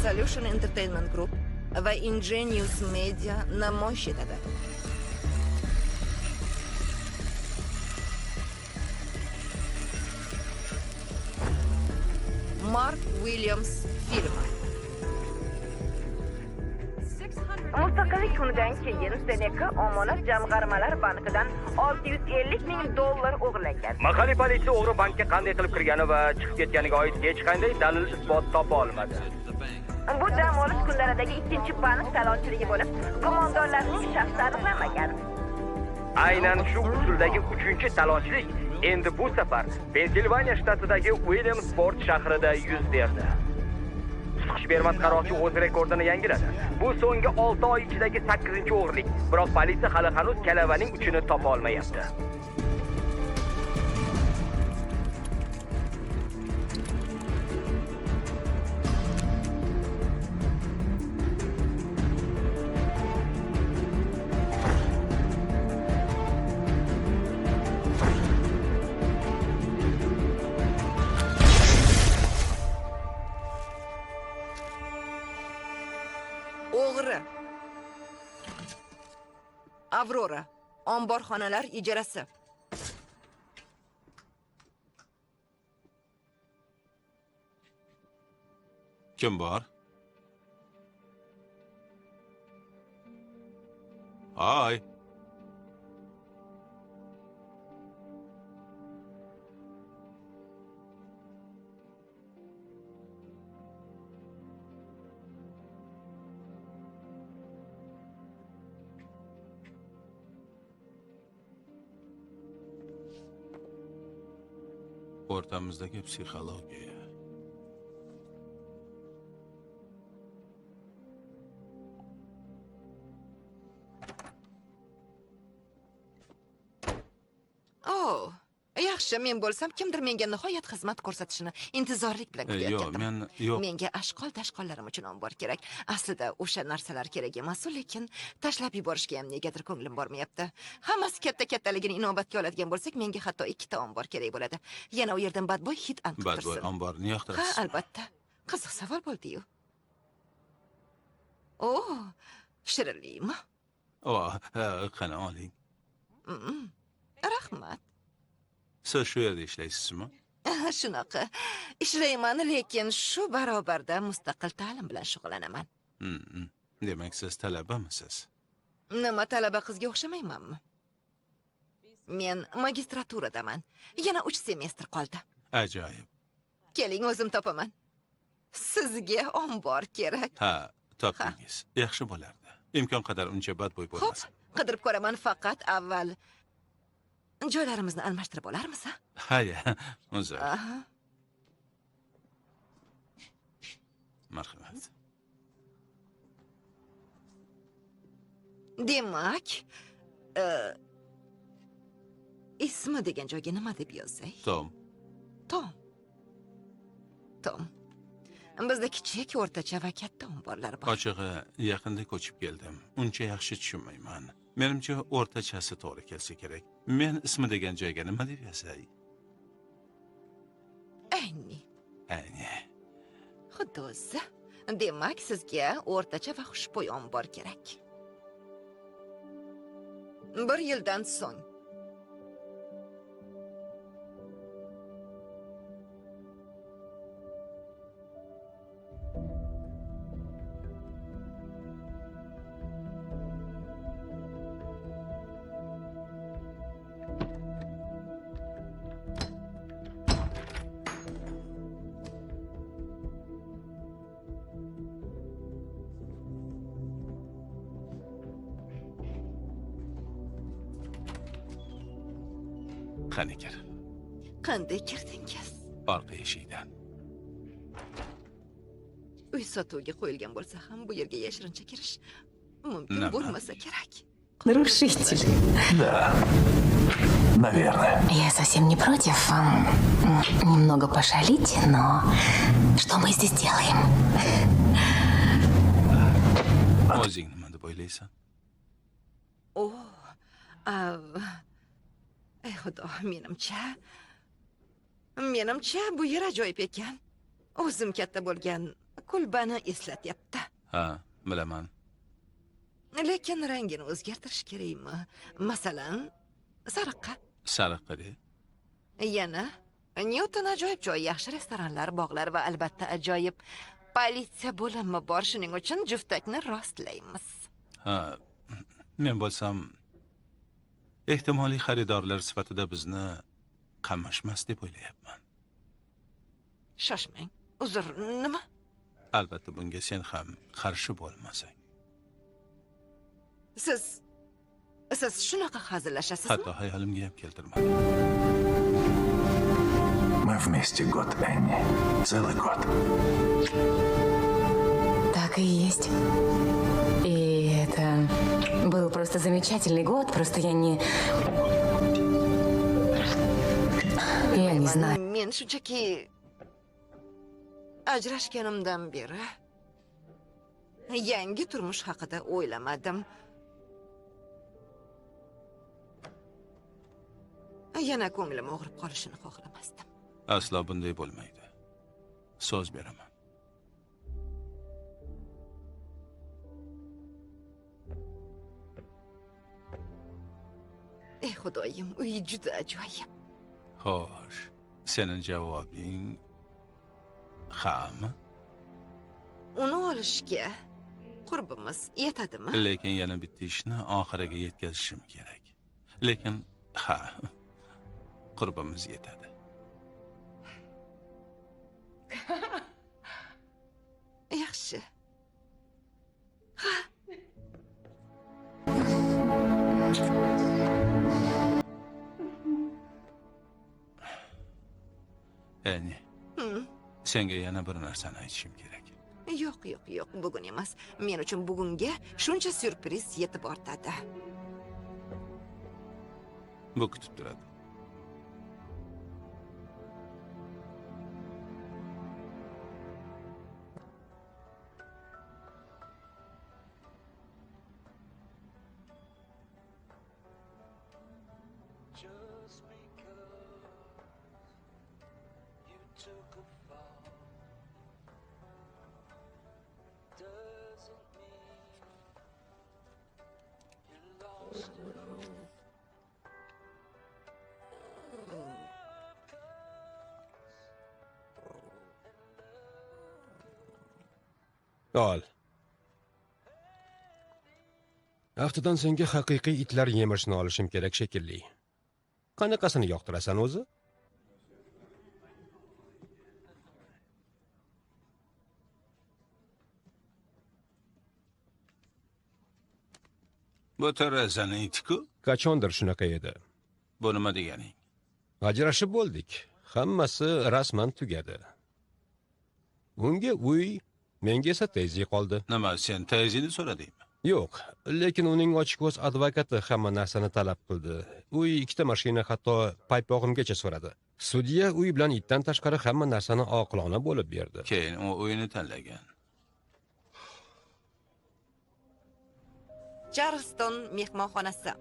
Solution Entertainment Group va Ingenious Media namoyish etadi. Mark Williams filmi. Mustaqillik kunidan keyin Seneka omonat jamg'armalar bankidan 650 ming dollar o'g'irlangan. Mahalliy politsiya o'g'ri bankka qanday qilib kirgani va chiqib ketganiga oid hech qanday dalil isbot topa olmadi. Bu dam olish kunlaridagi ikkinchi bank talonchiligi bo'lib, gumondorlarning shaxsi aniqlanmagan. Aynan shu usuldagi uchinchi talonchilik endi bu safar Pensilvaniya shtatidagi Williamsport shahrida yuz berdi. Tutqish bermas qaroqchi o'z rekordini yangiladi. Bu so'nggi 6 oy ichidagi 8-o'g'irlik. Biroq politsiya hali hanuz kalavaning uchini topa olmayapti. O'g'ri. Avrora. Omborxonalar ijarasi. Kim bor? Ay. O'rtamizdagi psixologiya. Oh, yaxshi, men bo'lsam kimdir menga nihoyat xizmat ko'rsatishini intizorlik bilan kutayotgandim. Yo'q, men yo'q. Menga ashqol tashqollarim uchun ombor kerak. Aslida o'sha narsalar kerak emas, lekin tashlab yuborishga ham negadir ko'nglim bormayapti. Hammasi katta-kattaligini inobatga oladigan bo'lsak, menga hatto 2 ta ombor kerak bo'ladi. Yana u yerdan badbo'y hid anqib tursin. Badbo'y omborni yoqtirasiz. Ha, albatta. Qiziq savol bo'ldi-yu. Oh, shirinlikmi? Oh, qani oling. Rahmat. Siz shu yerda ishlaysizmi? Shunaqa. Ishlayman, lekin shu barobarda mustaqil ta'lim bilan shug'ullanaman. Demak, siz talabamisiz? Nima, talaba qizga o'xshamaymanmi? Men magistraturadaman. Yana 3 semestr qoldi. Ajoyib. Keling, o'zim topaman. Sizga ombor kerak. Ha, topdingiz. Yaxshi bo'lardi. Imkon qadar uncha badbo'y bo'lmasin. Xo'p, qidirib ko'raman, faqat avval joylarimizni almashtirib olarmiz, ha? Ha, uzr. Marhamat. Demak, ismi degan joyga nima deb yozay? Tom. Tom. Tom. Bizda kichik, o'rtacha va katta omborlar bor. Ochig'i, yaqinda ko'chib keldim. Uncha yaxshi tushunmayman. Menimcha o'rtachasi to'g'ri kelsa kerak. Men ismi degan joyga nima deb yozay? Ayni. Ayni. Xuddi o'zi. Demak, sizga o'rtacha va xushbo'y ombor kerak. 1 yildan so'ng. Qani kir. Qanday kirdingiz? Orqa eshikdan. Uy sotuvga qo'yilgan bo'lsa ham bu yerga yashirincha kirish mumkin bo'lmasa kerak. Нарушитель. Да, наверное. Я совсем не против немного пошалить, но что мы здесь делаем? O'zing nima deb o'ylaysan? Oh, ey Xudo, menimcha bu yer ajoyib ekan. O'zim katta bo'lgan Kulbani eslatyapti. Ha, bilaman. Lekin rangini o'zgartirish kerakmi? Masalan, sariqqa. Sariqqa de. Yana Nyuton ajoyib joy, yaxshi restoranlar, bog'lar va albatta ajoyib politsiya bo'limi bor. Shuning uchun juftakni rostlaymiz. Ha, men bo'lsam ehtimoliy xaridorlar sifatida bizni qamashmas deb o'ylayapman. Shoshmang. Uzr, nima? Albatta bunga sen ham qarshi bo'lmasang. Siz shunaqa hazillashasizmi? Hatto hayolimga ham keltirmadim. Мы вместе год, Энни. Целый год. Так и есть. И это был просто замечательный год. Просто я не... Я не знаю. Men shunchaki ajrashganimdan beri yangi turmush haqida o'ylamadim. Yana ko'nglim og'rib qolishini xohlamasdim. Aslo bunday bo'lmaydi. So'z beraman. Ey Xudoyim, uy juda ajoyib. Xo'sh, sening javobing hami? Uni olishga qurbimiz yetadimi? Lekin yana bitta ishni oxiriga yetkazishim kerak. Lekin ha, qurbimiz yetadi. Yaxshi. Ha. Enni, senga yana bir narsani aytishim kerak. Yo'q, yo'q, yo'q, bugun emas. Men uchun bugunga shuncha syurpriz yetib ortadi. Bu kutib turadi. Ol. Aftidan senga haqiqiy itlar yemishini olishim kerak shekilli. Qanaqasini yoqtirasan o'zi? Bu Terezaning iti-ku. Qachondir shunaqa edi. Bu nima deganing? Ajrashib bo'ldik. Hammasi rasman tugadi. Unga uy, menga esa Teyzi qoldi. Nima, sen Teyzini so'radingmi? Yo'q, lekin uning ochko'z advokati hamma narsani talab qildi. Uy, ikkita mashina, hatto paypog'imgacha so'radi. Sudya uy bilan itdan tashqari hamma narsani oqilona bo'lib berdi. Keyin u uyini tanlagan. Charleston mehmonxonasi.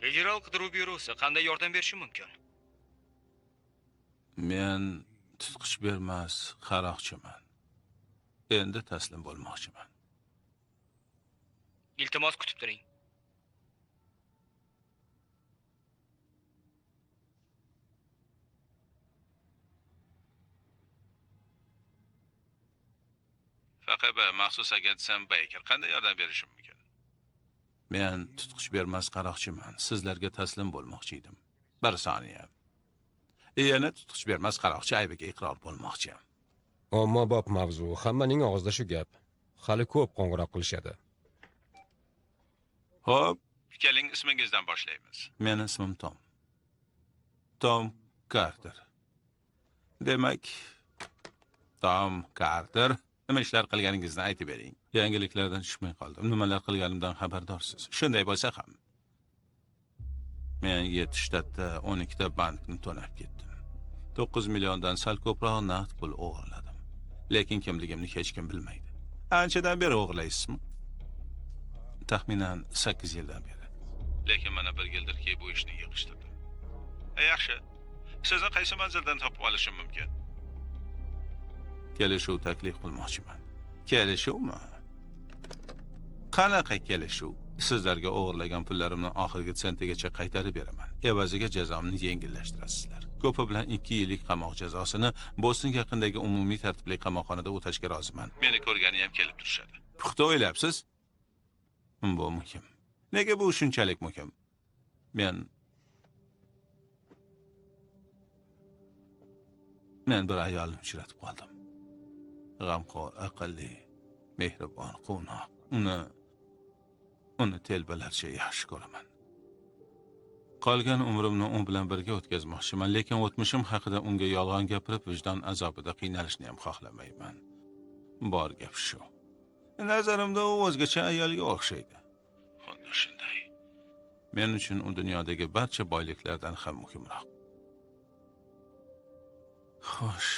Federal qidiruv byurosi qanday yordam berishi mumkin? Men tutqich bermas qaroqchiman. Endi taslim bo'lmoqchiman. Iltimos kutib turing. FQB maxsus agent Sam Baker qanday yordam berishim mumkin? Men tutqich bermas qaroqchiman. Sizlarga taslim bo'lmoqchi edim. Bir soniya. Yana tutqich bermas qaroqchi aybiga iqror bo'lmoqchi. Ommabop mavzu, hammaning og'zida shu gap. Hali ko'p qo'ng'iroq qilishadi. Xo'p, keling ismingizdan boshlaymiz. Meni ismim Tom. Tom Carter. Demak, Tom Carter, nima ishlar qilganingizni aytib bering. Yangiliklardan tushmay qoldim. Nimalar qilganimdan xabardorsiz. Shunday bo'lsa ham, men 7 shtatda 12 ta bankni to'nab ketdim. 9 milliondan sal ko'proq naqd pul o'g'irladim. Lekin kimligimni hech kim bilmaydi. Anchadan beri o'g'irlaysizmi? Taxminan 8 yildan beri. Lekin mana bir yildirki bu ishni yig'ishtirdim. Yaxshi. Sizni qaysi manzildan topib olishim mumkin? Kelishuv taklif qilmoqchiman. Kelishuvmi? Qanaqa kelishuv? Sizlarga o'g'irlagan pullarimni oxirgi sentigacha qaytarib beraman. Evaziga jazomni yengillashtirasizlar. Ko'pi bilan 2 yillik qamoq jazosini Boston yaqinidagi umumiy tartibli qamoqxonada o'tashga roziman. Meni ko'rgani ham kelib turishadi. Puxta o'ylabsiz? Bu muhim. Nega bu shunchalik muhim? Men bir ayolni uchratib qoldim. G'amxo'r, aqlli, mehribon, quvnoq. Uni telbalarcha yaxshi ko'raman. Qolgan umrimni u bilan birga o'tkazmoqchiman, lekin o'tmishim haqida unga yolg'on gapirib, vijdon azobida qiynalishni ham xohlamayman. Bor gap shu. Nazarimda u o'zgacha ayolga o'xshaydi. Xuddi shunday. Men uchun u dunyodagi barcha boyliklardan ham muhimroq. Xo'sh,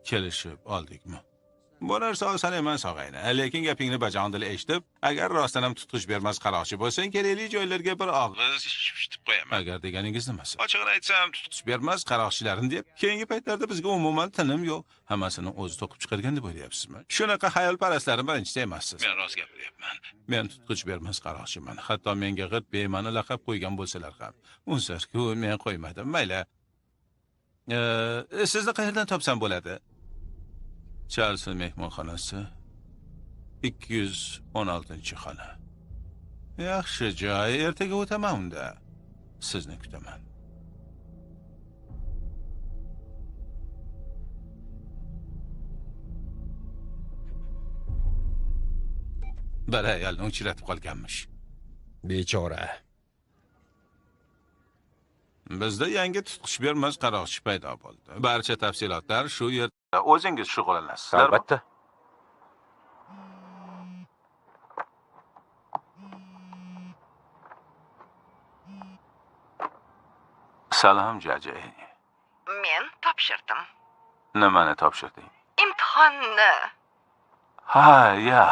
kelishib oldikmi? Bu narsa oson emas, og'ayni. Lekin gapingni bajondil eshitib, agar rostdan ham tutqich bermas qaroqchi bo'lsang, kerakli joylarga bir og'iz shipshitib qo'yaman. Agar deganingiz nimasi? Ochig'ini aytsam, tutqich bermas qaroqchilarim deb, keyingi paytlarda bizga umuman tinim yo'q. Hammasini o'zi to'qib chiqargan deb o'ylayapsizmi? Shunaqa xayolparastlarning birinchisi emassiz. Men rost gapiryapman. Men tutqich bermas qaroqchiman. Hatto menga g'irt bema'ni laqab qo'ygan bo'lsalar ham. Uzr-ku, men qo'ymadim. Mayli. Sizni qayerdan topsam bo'ladi? Charleston mehmonxonasi 216-xona. Yaxshi joy, ertaga o'taman unda. Sizni kutaman. Bir ayolni uchratib qolganmish. Bechora. Bizda yangi tutqich bermas qaroqchi paydo bo'ldi. Barcha tafsilotlar shu yerda. O'zingiz shug'ullanasiz. Albatta. Salom, Jaja. Men topshirdim. Nimani topshirding? Imtihonni. Ha, ya,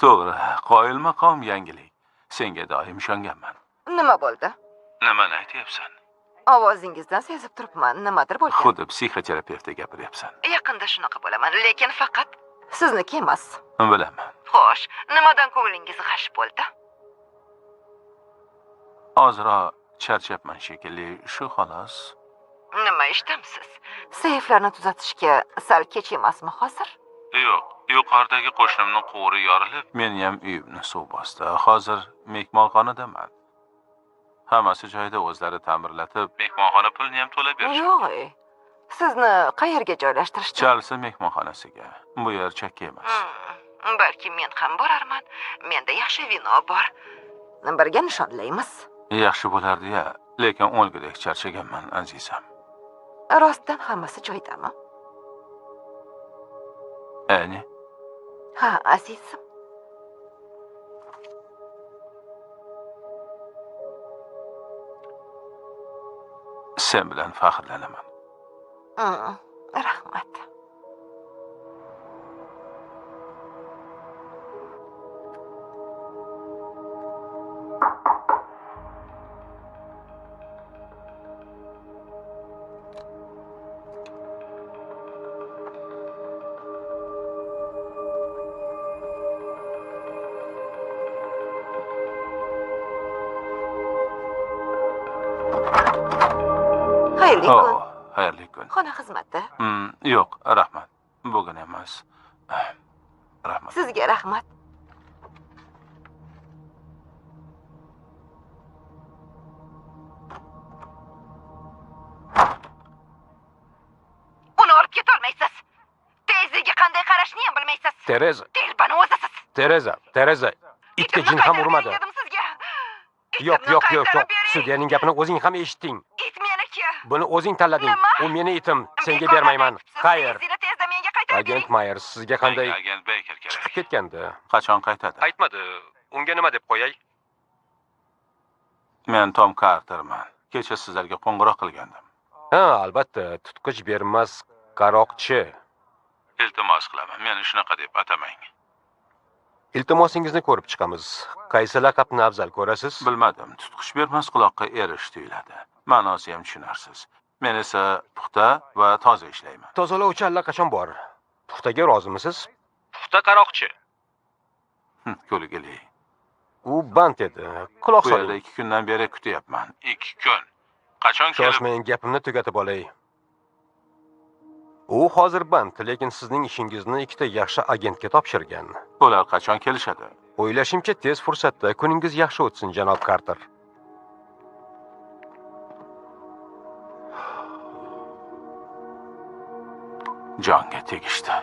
to'g'ri. Qoyilmaqom yangilik. Senga doim ishonganman. Nima bo'ldi? Nimani aytyapsan? Ovozingizdan sezib turibman, nimadir bo'lgan. Xuddi psixoterapevtga gapiryapsan. Yaqinda shunaqa bo'laman, lekin faqat sizniki emas. Bilaman. Xo'sh, nimadan ko'nglingiz g'ash bo'ldi? Ozroq charchabman shekilli, shu xolos. Nima ishdamsiz? Seyflarni tuzatishga sal kech emasmi hozir? Yo'q, yuqoridagi qo'shnimning quvuri yorilib, meni ham uyimni suv bosdi. Hozir mehmonxonadaman. Hammasi joyida, o'zlari ta'mirlatib, mehmonxona pulini ham to'lab berishadi. Yo'q, sizni qayerga joylashtirishdi? Charleston mehmonxonasiga. Bu yer chakka emas. Balki men ham borarman. Menda yaxshi vino bor. Birga nishonlaymiz. Yaxshi bo'lardi-ya, lekin o'lgudek charchaganman, azizam. Rostdan hammasi joyidami? Ani? Ha, azizim. Sen bilan faxrlanaman. Rahmat. Xayrli kun. Xayrli kun. Xona xizmati. Yo'q, rahmat. Bugun emas. Rahmat. Sizga rahmat. Uni olib ketolmaysiz. Tezligi Siz Tereza, telbani o'zisiz. Tereza, Tereza, itga Itimni jin ham qaytarib urmadi. bering dedim sizga. Yo'q, Itimni yo'q, yo'q, qaytarib yo'q. bering. Sudyaning gapini o'zing ham eshitding. It meniki. Buni o'zing tanlading. Nima? U meni itim. Senga Bekordan bermayman. aytibsiz. Xayr. Tezini tezda menga qaytarib Agent bering. Myers sizga qanday Menga agent Baker kerak. chiqib ketgandi? Qachon qaytadi? Aytmadi. Unga nima deb qo'yay? Men Tom Carterman. Kecha sizlarga qo'ng'iroq qilgandim. Ha, albatta, tutqich bermas qaroqchi. Iltimos qilaman, meni shunaqa deb atamang. Iltimosingizni ko'rib chiqamiz. Qaysi laqabni afzal ko'rasiz? Bilmadim, tutqich bermas quloqqa erish tuyuladi. Ma'nosi ham tushunarsiz. Men esa puxta va toza ishlayman. Tozalovchi allaqachon bor. Puxtaga rozimisiz? Puxta qaroqchi. Kulgili. U band edi. Quloq Bu yerda soling. 2 kundan beri kutyapman. 2 kun. Qachon kelib Shoshmang, gapimni tugatib olay. U hozir band, lekin sizning ishingizni ikkita yaxshi agentga topshirgan. Ular qachon kelishadi? O'ylashimcha tez fursatda. Kuningiz yaxshi o'tsin, janob Carter. Jonga tegishdi.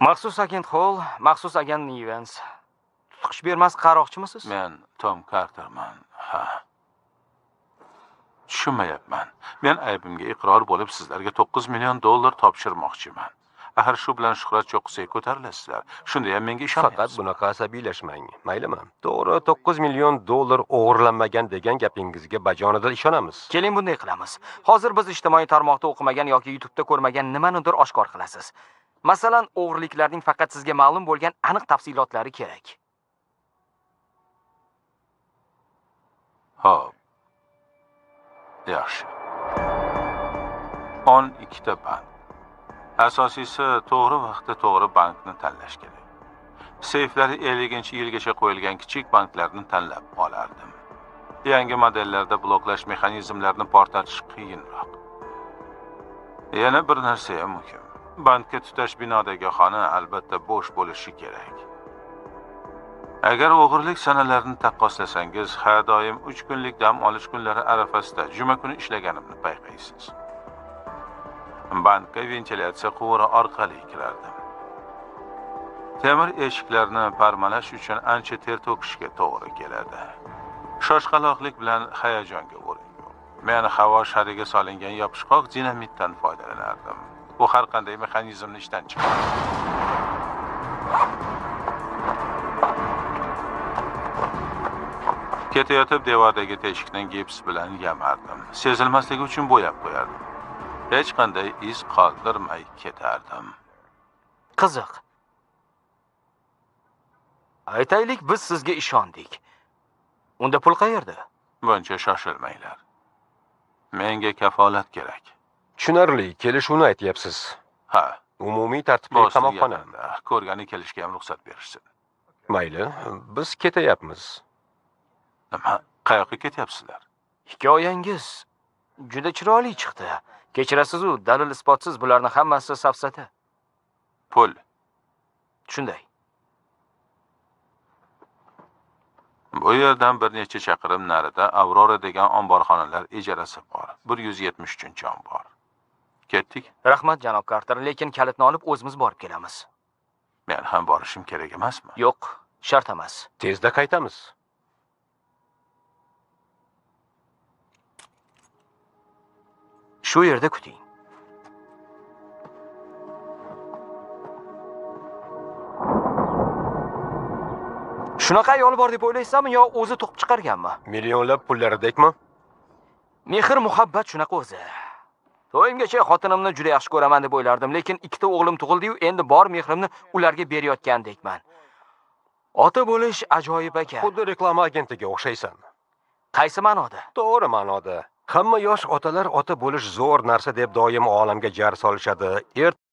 Maxsus agent Hall, maxsus agent Nivens. Tutqich bermas qaroqchimisiz? Men Tom Carterman. Ha. Tushunmayapman. Men aybimga iqror bo'lib sizlarga 9 million dollar topshirmoqchiman. Axir shu bilan shuhrat cho'qqisiga ko'tarilasizlar. Shunda ham menga Faqat ishonmayapsiz. bunaqa asabiylashmang, maylimi? To'g'ri, 9 million dollar o'g'irlanmagan degan gapingizga bajonidil ishonamiz. Keling bunday qilamiz. Hozir biz ijtimoiy tarmoqda o'qimagan yoki YouTube'da ko'rmagan nimanidir oshkor qilasiz. Masalan, o'g'irliklarning faqat sizga ma'lum bo'lgan aniq tafsilotlari kerak. Xo'p. Yaxshi. 12 ta bank. Asosiysi to'g'ri vaqtda to'g'ri bankni tanlash kerak. Seyflari 50-yilgacha qo'yilgan kichik banklarni tanlab olardim. Yangi modellarda bloklash mexanizmlarini portlatish qiyinroq. Yana bir narsa ham muhim. Bankka tutash binodagi xona albatta bo'sh bo'lishi kerak. Agar o'g'irlik sanalarini taqqoslasangiz, har doim 3 kunlik dam olish kunlari arafasida juma kuni ishlaganimni payqaysiz. Bankka ventilyatsiya quvuri orqali kirardim. Temir eshiklarni parmalash uchun ancha ter to'kishga to'g'ri keladi. Shoshqaloqlik bilan hayajonga o'rin yo'q. Men havo shariga solingan yopishqoq dinamitdan foydalanardim. Bu har qanday mexanizmni ishdan chiqaradi. Ketayotib devordagi teshikni gips bilan yamardim. Sezilmasligi uchun bo'yab qo'yardim. Hech qanday iz qoldirmay ketardim. Qiziq. Aytaylik, biz sizga ishondik. Unda pul qayerda? Buncha shoshilmanglar. Menga kafolat kerak. Tushunarli, kelishuvni aytyapsiz. Ha, Umumiy tartibli Boston qamoqxona. yaqinda. Ko'rgani kelishga ham ruxsat berishsin. Mayli, biz ketayapmiz. Nima, qayoqqa ketyapsizlar? Hikoyangiz juda chiroyli chiqdi. Kechirasiz-u, dalil isbotsiz bularni hammasi safsata. Pul. Shunday. Bu yerdan bir necha chaqirim narida Aurora degan omborxonalar ijarasi bor. 173-ombor. Ketdik. Rahmat, janob Carter, lekin kalitni olib o'zimiz borib kelamiz. Men ham borishim kerak emasmi? Yo'q, shart emas. Tezda qaytamiz. Shu yerda kuting. Shunaqa ayol bor deb o'ylaysanmi yo o'zi to'qib chiqarganmi? Millionlab pullaridekmi? Mehr muhabbat shunaqa o'zi. To'yimgacha xotinimni juda yaxshi ko'raman deb o'ylardim, lekin ikkita o'g'lim tug'ildi-yu, endi bor mehrimni ularga berayotgandekman. Ota bo'lish ajoyib ekan. Xuddi reklama agentiga o'xshaysan. Qaysi ma'noda? To'g'ri ma'noda. Hamma yosh otalar ota bo'lish zo'r narsa deb doim olamga jar solishadi.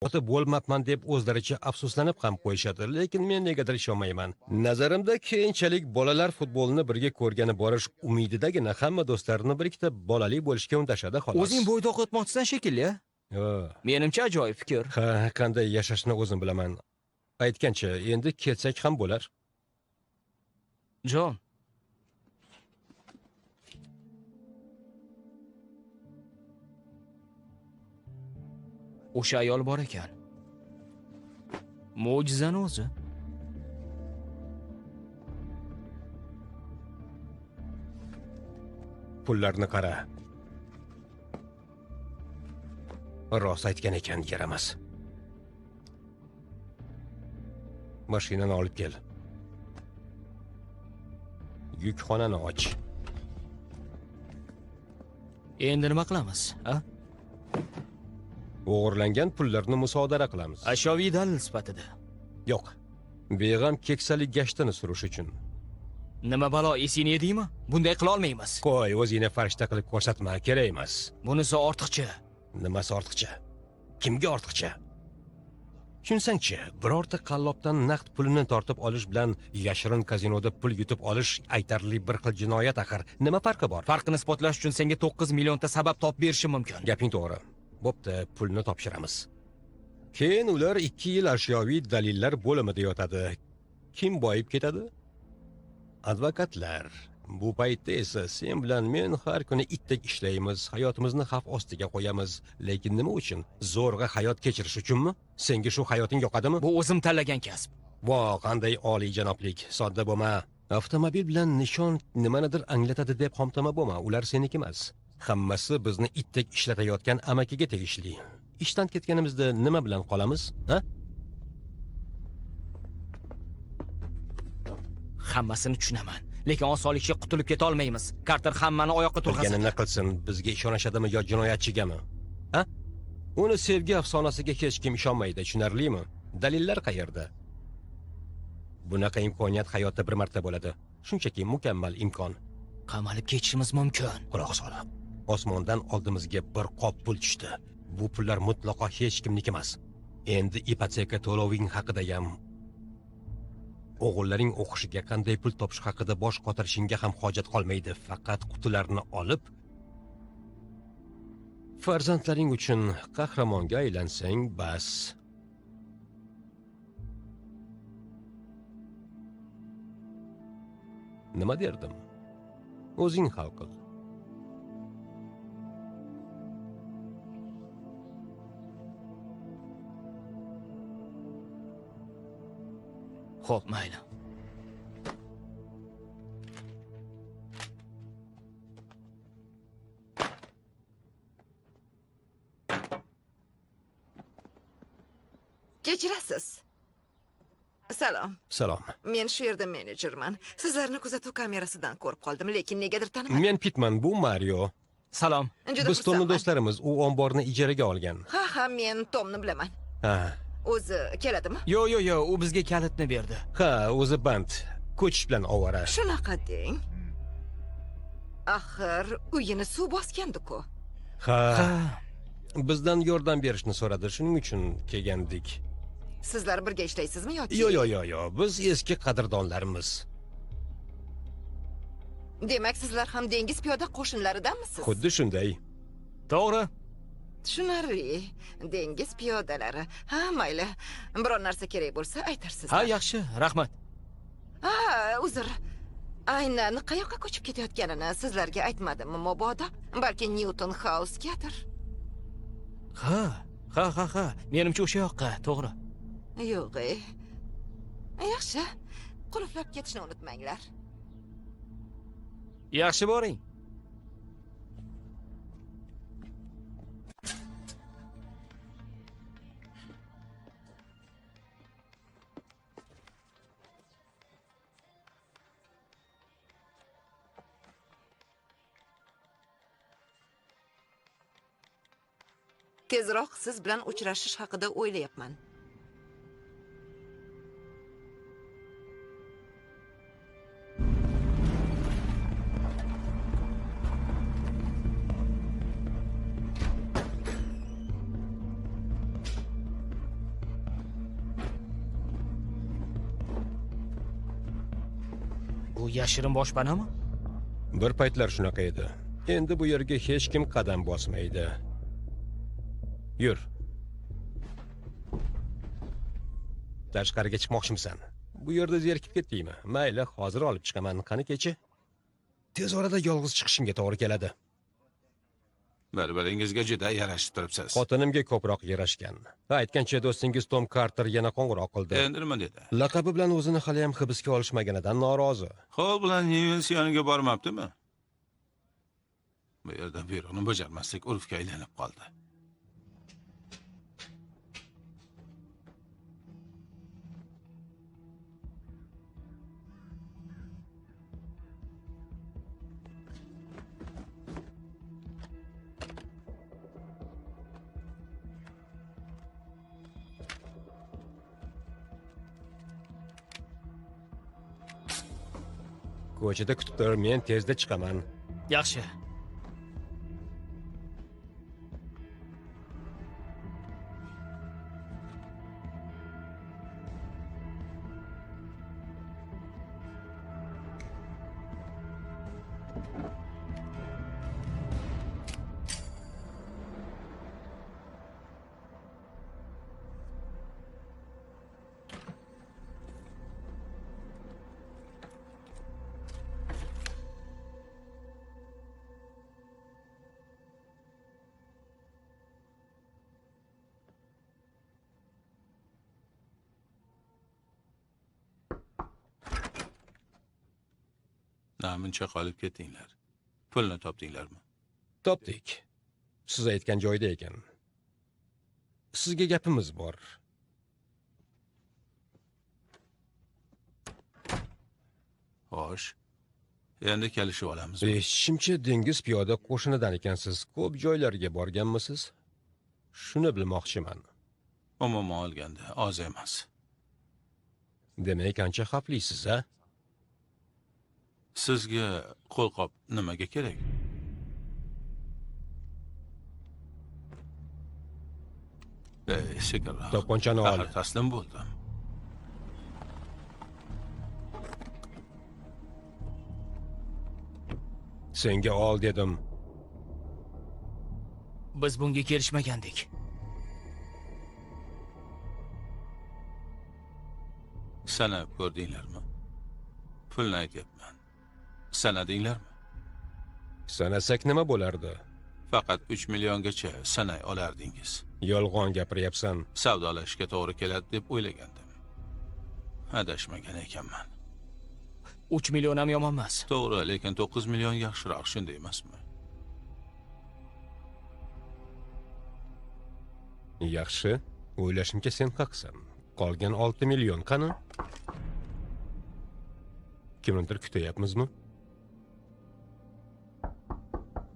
Ota bo'lmabman deb o'zlaricha afsuslanib ham qo'yishadi, lekin men negadir ishonmayman. Nazarimda keyinchalik bolalar futbolni birga ko'rgani borish umididagina hamma do'stlarini bir ikkita bolali bo'lishga undashadi xolos. O'zing bo'ydoq o'tmoqchisan shekilli, a? Ha. Menimcha ajoyib fikr. Ha, qanday yashashni o'zim bilaman. Aytgancha, endi ketsak ham bo'lar. Jon. O'sha ayol bor ekan. Mo'jizani o'zi. Pullarni qara. Rost aytgan ekan, yaramas. Mashinani olib kel. Yukxonani och. Endi nima qilamiz, a? O'g'irlangan pullarni musodara qilamiz. Ashyoviy dalil sifatida. Yo'q. Beg'am keksalik gashtini surish uchun. Nima balo, esingni yedingmi? Bunday qila olmaymiz. Qo'y, o'zingni farishta qilib ko'rsatma, kerak emas. Bunisi ortiqcha. Nimasi ortiqcha? Kimga ortiqcha? Tushunsangchi, birorta qallobdan naqd pulini tortib olish bilan yashirin kazinoda pul yutib olish aytarli bir xil jinoyat axir. Nima farqi bor? Farqini isbotlash uchun senga 9 millionta sabab topib berishim mumkin. Gaping to'g'ri. Bo'pti, pulni topshiramiz. Keyin ular 2 yil ashyoviy dalillar bo'limida yotadi. Kim boyib ketadi? Advokatlar. Bu paytda esa sen bilan men har kuni itdek ishlaymiz, hayotimizni xavf ostiga qo'yamiz. Lekin nima uchun? Zo'rg'a hayot kechirish uchunmi? Senga shu hayoting yoqadimi? Bu o'zim tanlagan kasb. Vo, qanday oliyjanoblik. Sodda bo'lma. Avtomobil bilan nishon nimanidir anglatadi deb xomtama bo'lma. Ular seniki emas. Hammasi bizni itdek ishlatayotgan amakiga tegishli. Ishdan ketganimizda nima bilan qolamiz, ha? Hammasini tushunaman. Lekin osonlikcha qutulib keta olmaymiz. Karter hammani oyoqqa turg'azadi. Bilganini qilsin, bizga ishonishadimi yo jinoyatchigami? Ha? Uni sevgi afsonasiga hech kim ishonmaydi, tushunarlimi? Dalillar qayerda? Bunaqa imkoniyat hayotda bir marta bo'ladi. Shunchaki mukammal imkon. Qamalib ketishimiz mumkin. Quloq sol. Osmondan oldimizga bir qop pul tushdi. Bu pullar mutlaqo hech kimniki emas. Endi ipoteka to'loving haqida ham, o'g'illaring o'qishiga qanday pul topish haqida bosh qotirishingga ham hojat qolmaydi. Faqat qutilarni olib, farzandlaring uchun qahramonga aylansang bas. Nima derdim? O'zing hal qil. Xo'p, mayli. Kechirasiz. Salom. Salom. Men shu yerda menejerman. Sizlarni kuzatuv kamerasidan ko'rib qoldim, lekin negadir tanimadim. Men Pitman, bu Mario. Salom. Biz Tomni do'stlarimiz, u omborni ijaraga olgan. Ha, ha, men Tomni bilaman. Ha. O'zi keladimi? Yo'q, yo'q, yo'q, u bizga kalitni berdi. Ha, o'zi band. Ko'chish bilan ovora. Shunaqa deng. Axir uyini suv bosgandi-ku. Ha. Bizdan yordam berishni so'radi, shuning uchun kelgandik. Sizlar birga ishlaysizmi yoki? Yo'q, yo'q, yo'q, yo'q. Biz eski qadrdonlarimiz. Demak, sizlar ham dengiz piyoda qo'shinlaridanmisiz? Xuddi shunday. To'g'ri. Tushunarli. Dengiz piyodalari. Ha, mayli. Biror narsa kerak bo'lsa aytarsiz. Ha, yaxshi, rahmat. Ha, uzr. Aynan qayoqqa ko'chib ketayotganini sizlarga aytmadimmi mabodo? Balki Newton House'gadir. Ha, ha, ha, ha. Menimcha o'sha yoqqa, to'g'ri. Yo'q. Yaxshi. Qulflab ketishni unutmanglar. Yaxshi boring. Tezroq siz bilan uchrashish haqida o'ylayapman. Bu yashirin boshpanami? Bir paytlar shunaqa edi. Endi bu yerga hech kim qadam bosmaydi. Yur. Tashqariga chiqmoqchimisan? Bu yerda zerikib ketdingmi? Mayli, hozir olib chiqaman. Qani kechi? Tez orada yolg'iz chiqishingga to'g'ri keladi. Bir-biringizga juda yarashib turibsiz. Xotinimga ko'proq yarashgan. Aytgancha, do'stingiz Tom Karter yana qo'ng'iroq qildi. Endi nima dedi? Laqabi bilan o'zini hali ham hibsga olishmaganidan norozi. Hol bilan Nivels yoniga bormabdimi? Bu yerda buyruqni bajarmaslik urfga aylanib qoldi. Ko'chada kutib tur, men tezda chiqaman. Yaxshi. Namuncha qolib ketdinglar. Pulni topdinglarmi? Topdik. Siz aytgan joyda ekan. Sizga gapimiz bor. Xo'sh. Endi kelishib olamiz. Eshitishimcha, dengiz piyoda qo'shinidan ekansiz. Ko'p joylarga borganmisiz? Shuni bilmoqchiman. Umuman olganda oz emas. Demak, ancha xavflisiz, a? Sizga qo'lqop nimaga kerak? Sekinroq. To'pponchani ol. Taslim bo'ldim. Senga ol dedim. Biz bunga kelishmagandik. Sanab ko'rdinglarmi? Pulni aytyapman. Sanadinglarmi? Sanasak nima bo'lardi? Faqat 3 milliongacha sanay olardingiz. Yolg'on gapiryapsan. Savdolashishga to'g'ri keladi deb o'ylagandim. Adashmagan ekanman. 3 million ham yomon emas. To'g'ri, lekin 9 million yaxshiroq, shunday emasmi? Yaxshi, o'ylashimcha sen haqsan. Qolgan 6 million qani? Kimnidir kutayapmizmi?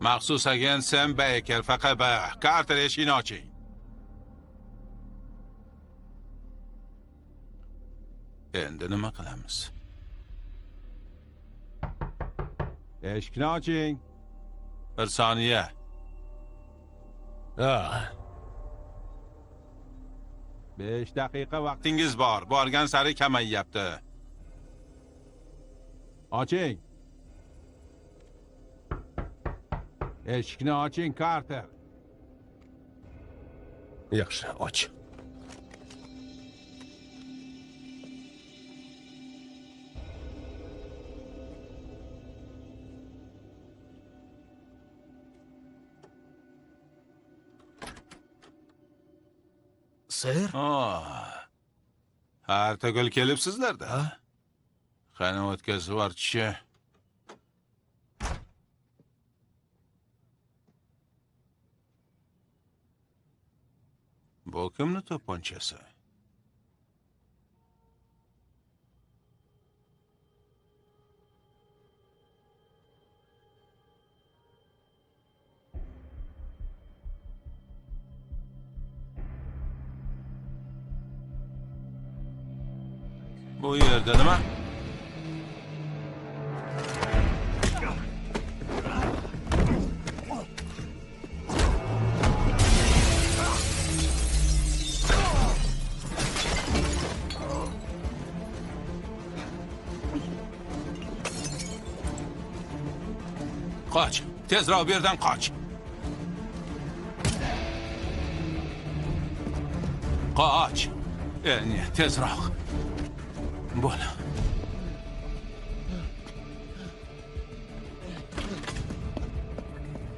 Maxsus agent Sam Baker, FQB. Karter, eshikni oching. Endi nima qilamiz? Eshikni oching. Bir soniya. 5 daqiqa vaqtingiz bor. Borgan sari kamayyapti. Oching. Eshikni oching, Karter. Yaxshi, och. Sir? Har tugul kelibsizlar-da. Qani o'tkazib yuborchi. Bu kimni to'pponchasi? Bu yerda nima? Qoch! Tezroq bu yerdan qoch! Qoch! Tezroq! Bo'l.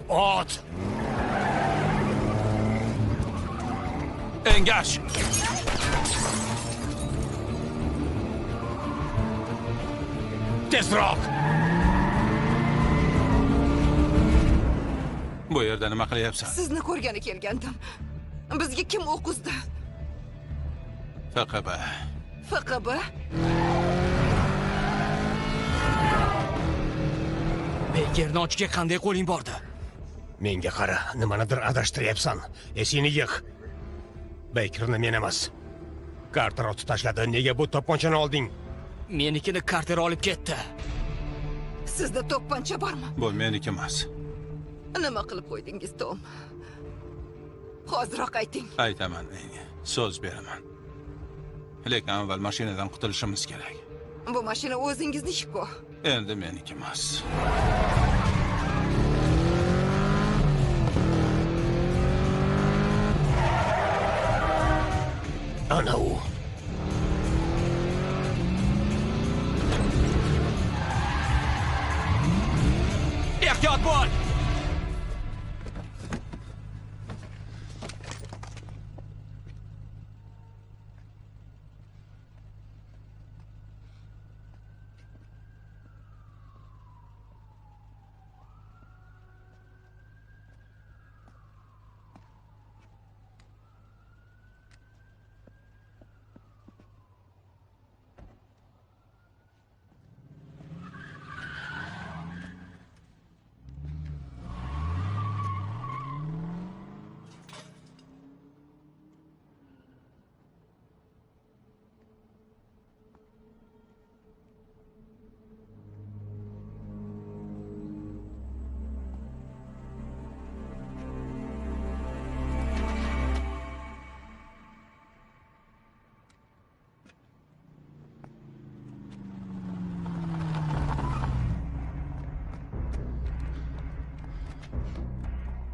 Ot! Engash! Tezroq! Bu yerda nima qilyapsan? Sizni ko'rgani kelgandim. Bizga kim o'q uzdi? FQB. FQB? Beykerni otishga qanday qo'ling bordi? Menga qara, nimanidir adashtiryapsan. Esingni yig'. Beykerni men emas. Karter otib tashladi. Nega bu to'pponchani olding? Menikini Karter olib ketdi. Sizda to'pponcha bormi? Bu meniki emas. Nima qilib qo'ydingiz, Tom? Hoziroq ayting. Aytaman, Enni. So'z beraman. Lekin avval mashinadan qutulishimiz kerak. Bu mashina o'zingizniki-ku. Endi meniki emas. Ana u. Ehtiyot bo'l!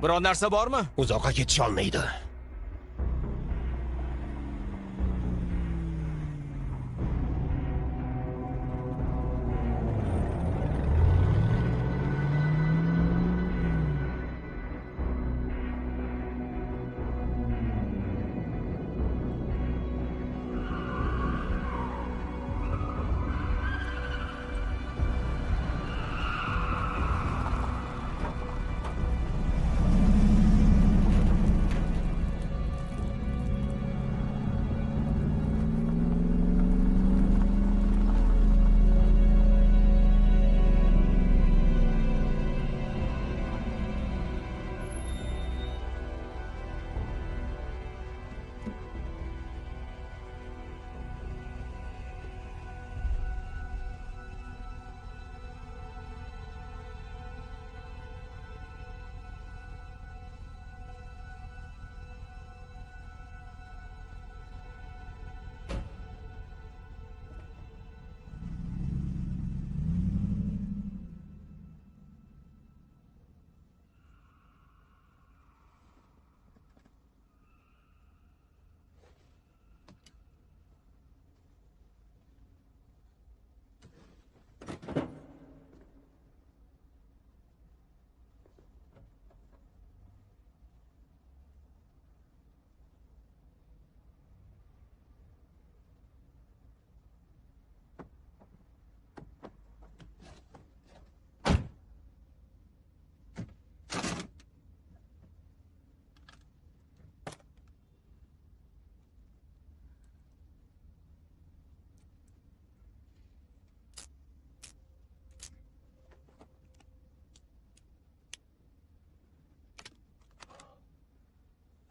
Biror narsa bormi? Uzoqqa ketisha olmaydi.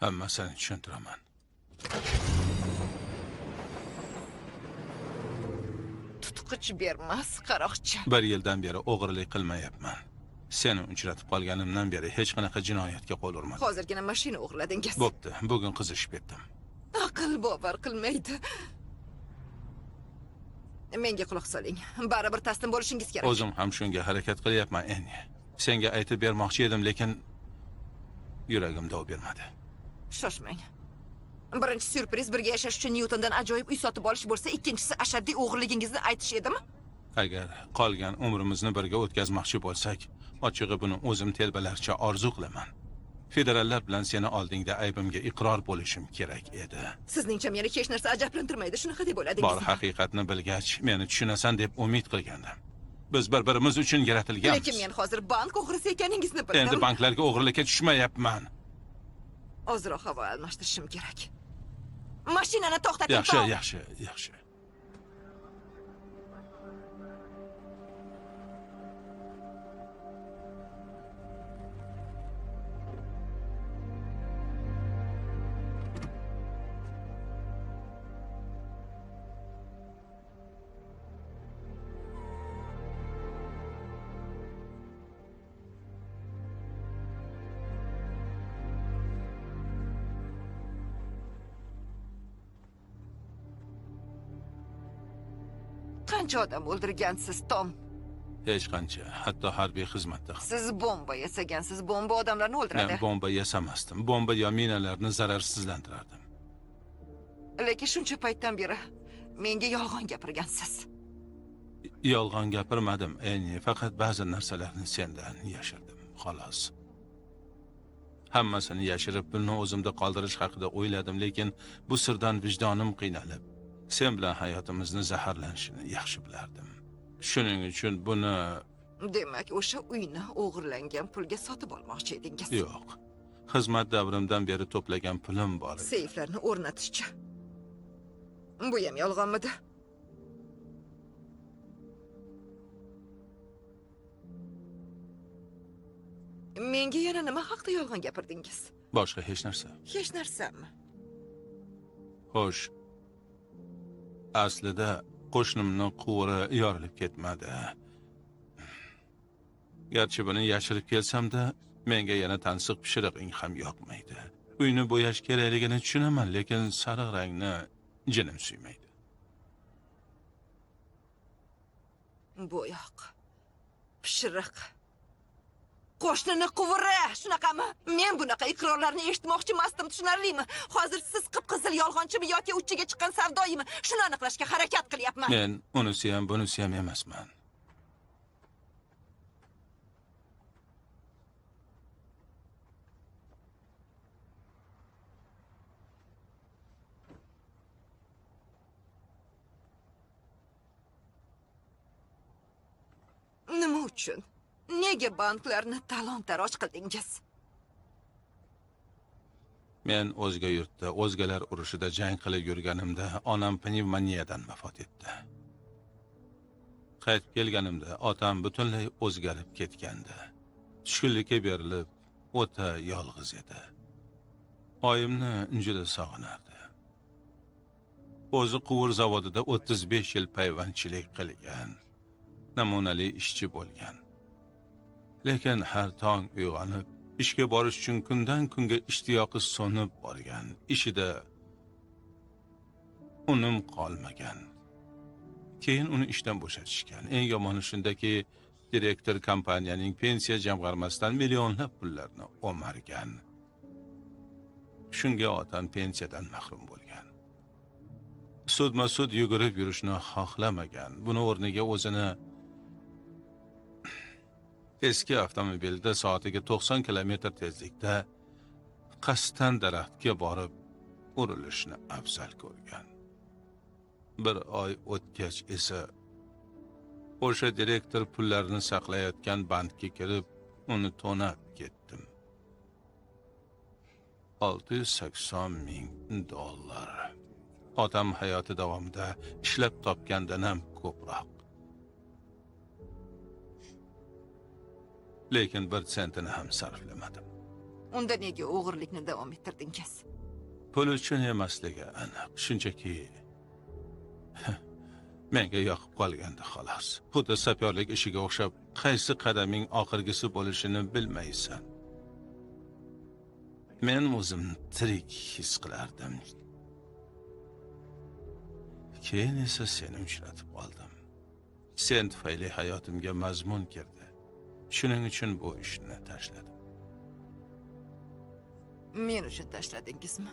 Hammasini tushuntiraman. Tutqich bermas qaroqchi. Bir yildan beri o'g'irlik qilmayapman. Seni uchratib qolganimdan beri hech qanaqa jinoyatga qo'l urmadim. Hozirgina mashina o'g'irladingiz. Bo'pti, bugun qizishib ketdim. Aql bovar qilmaydi. Menga quloq soling. Baribir taslim bo'lishingiz kerak. O'zim ham shunga harakat qilyapman, Enni. Senga aytib bermoqchi edim, lekin yuragim dov bermadi. Shoshmang. Birinchi syurpriz birga yashash uchun Nyutondan ajoyib uy sotib olish bo'lsa, ikkinchisi ashaddiy o'g'irligingizni aytish edimi? Agar qolgan umrimizni birga o'tkazmoqchi bo'lsak, ochig'i buni o'zim telbalarcha orzu qilaman. Federallar bilan seni oldingda aybimga iqror bo'lishim kerak edi. Sizningcha meni hech narsa ajablantirmaydi, shunaqa deb o'yladingizmi? Bor haqiqatni bilgach, meni tushunasan deb umid qilgandim. Biz bir-birimiz uchun yaratilganmiz. Lekin men hozir bank o'g'risi ekaningizni bildim. Endi banklarga o'g'rilikka tushmayapman. Ozroq havo almashtirishim kerak. Mashinani to'xtating. Yaxshi, yaxshi, yaxshi. Qancha odam o'ldirgansiz, Tom? Hech qancha, hatto harbiy xizmatda. Siz bomba yasagansiz, bomba odamlarni o'ldiradi. Men bomba yasamasdim. Bomba yo minalarni zararsizlantirardim. Lekin shuncha paytdan beri menga yolg'on gapirgansiz. Yolg'on gapirmadim, Enni, faqat ba'zi narsalarni sendan yashirdim, xolos. Hammasini yashirib, pulni o'zimda qoldirish haqida o'yladim, lekin bu sirdan vijdonim qiynalib, sen bilan hayotimizni zaharlanishini yaxshi bilardim. Shuning uchun buni... Demak, o'sha uyni o'g'irlangan pulga sotib olmoqchi edingiz? Yo'q. Xizmat davrimdan beri to'plagan pulim bor edi. Seyflarni o'rnatishchi. Bu ham yolg'onmidi? Menga yana nima haqda yolg'on gapirdingiz? Boshqa hech narsa. Hech narsami? Xo'sh. Aslida qo'shnimni quvuri yorilib ketmadi. Garchi buni yashirib kelsam-da, menga yana tansiq pishirig'ing ham yoqmaydi. Uyni bo'yash kerakligini tushunaman, lekin sariq rangni jinim suymaydi. Bo'yoq, pishiriq, qo'shnini quvuri, shunaqami? Men bunaqa iqrorlarni eshitmoqchi emasdim, tushunarlimi? Hozir siz qip-qizil yolg'onchimi yoki uchiga chiqqan savdoyimi? Shuni aniqlashga harakat qilyapman. Men unisi ham, bunisi ham emasman. Nima uchun? Nega banklarni talon-taroj qildingiz? Men o'zga yurtda, o'zgalar urushida jang qilib yurganimda onam pnevmoniyadan vafot etdi. Qaytib kelganimda otam butunlay o'zgarib ketgandi. Tushkunlikka berilib, o'ta yolg'iz edi. Oyimni juda sog'inardi. O'zi quvur zavodida 35 yil payvandchilik qilgan, namunali ishchi bo'lgan. Lekin har tong uyg'onib, ishga borish uchun kundan kunga ishtiyoqi so'nib borgan, ishida unum qolmagan. Keyin uni ishdan bo'shatishgan. Eng yomoni shundaki, direktor kompaniyaning pensiya jamg'armasidan millionlab pullarni o'margan. Shunga otam pensiyadan mahrum bo'lgan. Sudma-sud yugurib yurishni xohlamagan. Buni o'rniga o'zini eski avtomobilda soatiga 90 kilometr tezlikda qasddan daraxtga borib urilishni afzal ko'rgan. Bir oy o'tgach esa o'sha direktor pullarni saqlayotgan bankka kirib, uni to'nab ketdim. 680 ming dollar. Otam hayoti davomida ishlab topgandan ham ko'proq. Lekin bir sentini ham sarflamadim. Unda nega o'g'irlikni davom ettirdingiz? Pul uchun emasligi aniq. Shunchaki menga yoqib qolgandi xolos. Xuddi sapyorlik ishiga o'xshab qaysi qadaming oxirgisi bo'lishini bilmaysan. Men o'zimni tirik his qilardim. Keyin esa seni uchratib oldim. Sen tufayli hayotimga mazmun kirdi. Shuning uchun bu ishni tashladim. Men uchun tashladingizmi?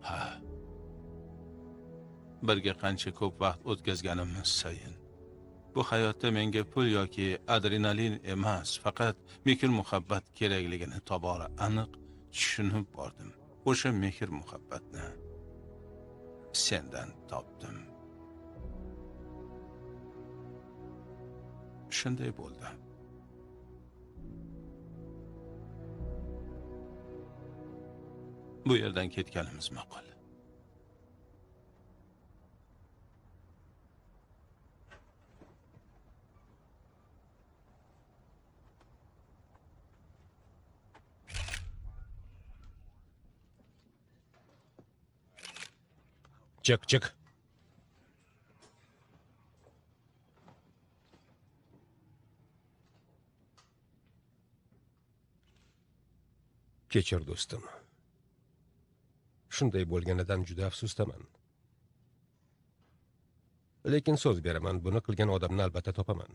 Ha. Birga qancha ko'p vaqt o'tkazganimiz sayin Bu hayotda menga pul yoki adrenalin emas, faqat mehr-muhabbat kerakligini tobora aniq tushunib bordim. O'sha mehr-muhabbatni sendan topdim. Shunday bo'ldi. Bu yerdan ketganimiz ma'qul. Chiq, chiq. Kechir do'stim. Shunday bo'lganidan juda afsusdaman. Lekin so'z beraman, buni qilgan odamni albatta topaman.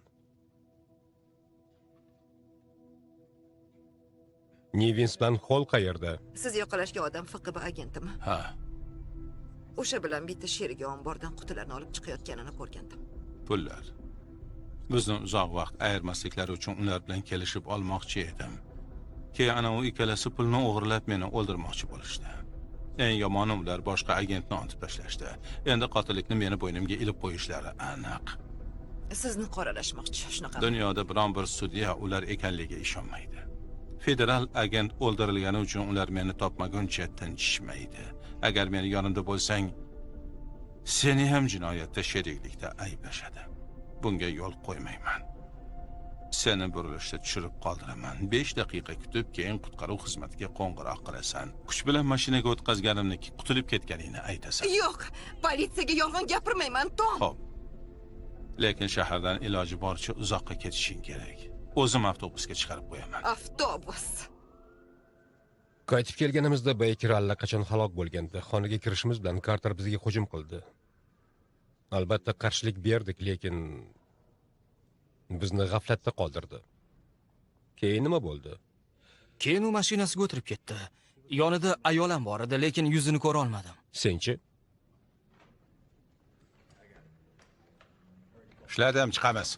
Nivins bilan Hall qayerda? Siz yoqalashgan odam FQB agentimi? Ha. O'sha bilan bitta sherigi ombordan qutilarni olib chiqayotganini ko'rgandim. Pullar. Bizni uzoq vaqt ayirmasliklari uchun ular bilan kelishib olmoqchi edim. Keyin ana u ikkalasi pulni o'g'irlab meni o'ldirmoqchi bo'lishdi. Eng yomoni ular boshqa agentni otib tashlashdi. Endi qotillikni meni bo'ynimga ilib qo'yishlari aniq. Sizni qoralashmoqchi, shunaqami? Dunyoda biron bir sudya ular ekanligiga ishonmaydi. Federal agent o'ldirilgani uchun ular meni topmaguncha tinchishmaydi. Agar meni yonimda bo'lsang, seni ham jinoyatda sheriklikda ayblashadi. Bunga yo'l qo'ymayman. Seni burilishda tushirib qoldiraman. 5 daqiqa kutib, keyin qutqaruv xizmatiga qo'ng'iroq qilasan. Kuch bilan mashinaga o'tkazganimni qutulib ketganingni aytasan. Yo'q, politsiyaga yolg'on gapirmayman, Tom. Xo'p. Lekin shahardan iloji boricha uzoqqa ketishing kerak. O'zim avtobusga chiqarib qo'yaman. Avtobus. Qaytib kelganimizda Baker allaqachon halok bo'lgandi. Xonaga kirishimiz bilan Karter bizga hujum qildi. Albatta qarshilik berdik, lekin bizni g'aflatda qoldirdi. Keyin nima bo'ldi? Keyin u mashinasiga o'tirib ketdi. Yonida ayol ham bor edi, lekin yuzini ko'ra olmadim. Senchi? Shulardan chiqamiz.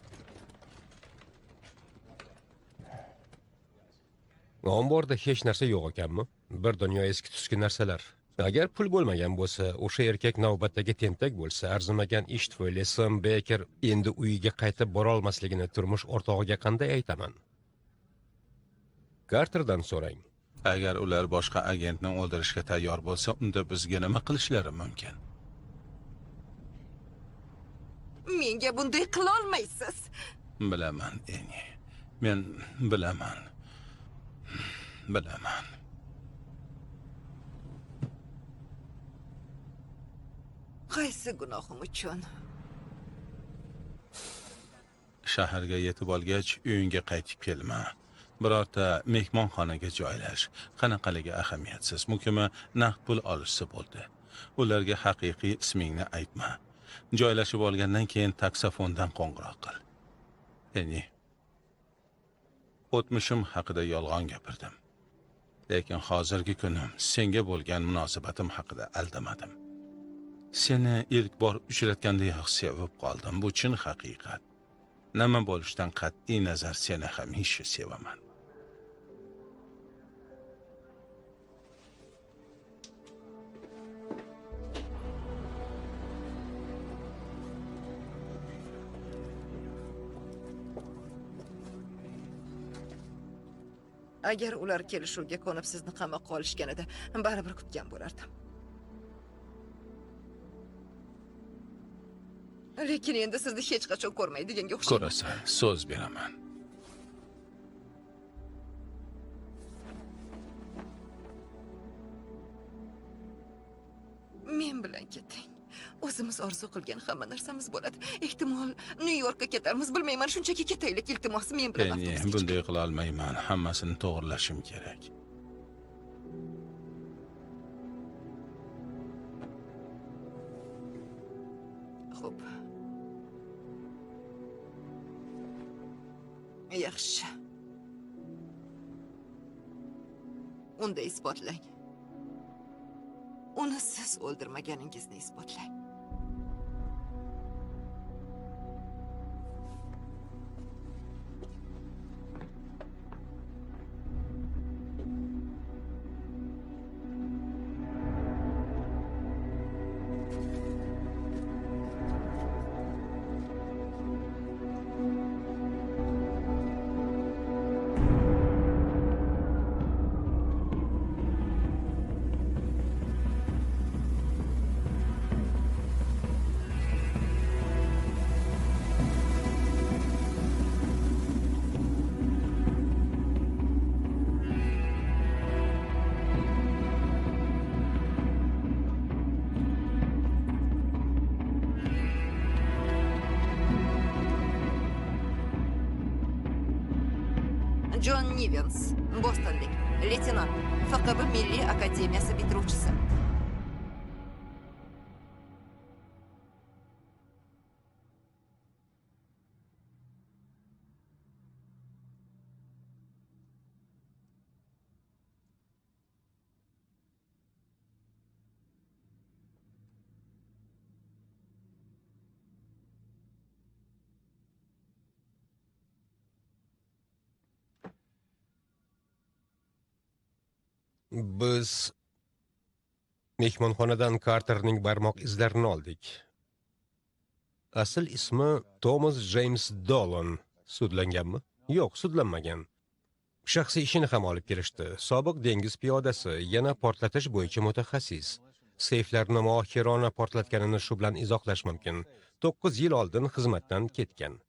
Omborda hech narsa yo'q ekanmi? Bir dunyo eski tuski narsalar. Agar pul bo'lmagan bo'lsa, o'sha erkak navbatdagi tentak bo'lsa, arzimagan ish tufayli Sam Baker endi uyiga qaytib bora olmasligini turmush o'rtog'iga qanday aytaman? Karterdan so'rang. Agar ular boshqa agentni o'ldirishga tayyor bo'lsa, unda bizga nima qilishlari mumkin? Menga bunday qila olmaysiz. Bilaman, Eni. Men bilaman. Bilaman. Qaysi gunohim uchun? Shaharga yetib olgach, uyingga qaytib kelma. Birorta mehmonxonaga joylash, qanaqaligi ahamiyatsiz. Muhimi naqd pul olishsa bo'ldi. Ularga haqiqiy ismingni aytma. Joylashib olgandan keyin taksofondan qo'ng'iroq qil. Eni, o'tmishim haqida yolg'on gapirdim. Lekin hozirgi kunim senga bo'lgan munosabatim haqida aldamadim. Seni ilk bor uchratgandayoq sevib qoldim. Bu chin haqiqat. Nima bo'lishidan qat'iy nazar seni hamisha sevaman. Agar ular kelishuvga ko'nib sizni qamoqqa olishganida, baribir kutgan bo'lardim. Lekin endi sizni hech qachon ko'rmaydiganga o'xshayman. Ko'rasan, so'z beraman. Men bilan keting. O'zimiz orzu qilgan hamma narsamiz bo'ladi. Ehtimol Nyu-Yorkka ketarmiz, bilmayman, shunchaki ketaylik, iltimos, men bilan avtobusga. Bunday qila olmayman, hammasini to'g'rilashim kerak. Xo'p. Yaxshi. Unda isbotlang. Uni siz o'ldirmaganingizni isbotlang. Nivens, Bostonlik, leytenant, FQB Milliy akademiyasi bitiruvchisi. Biz mehmonxonadan Karterning barmoq izlarini oldik. Asl ismi Thomas James Dolan. Sudlanganmi? Yo'q, sudlanmagan. Shaxsiy ishini ham olib kelishdi. Sobiq dengiz piyodasi, yana portlatish bo'yicha mutaxassis. Seyflarni mohirona portlatganini shu bilan izohlash mumkin. 9 yil oldin xizmatdan ketgan.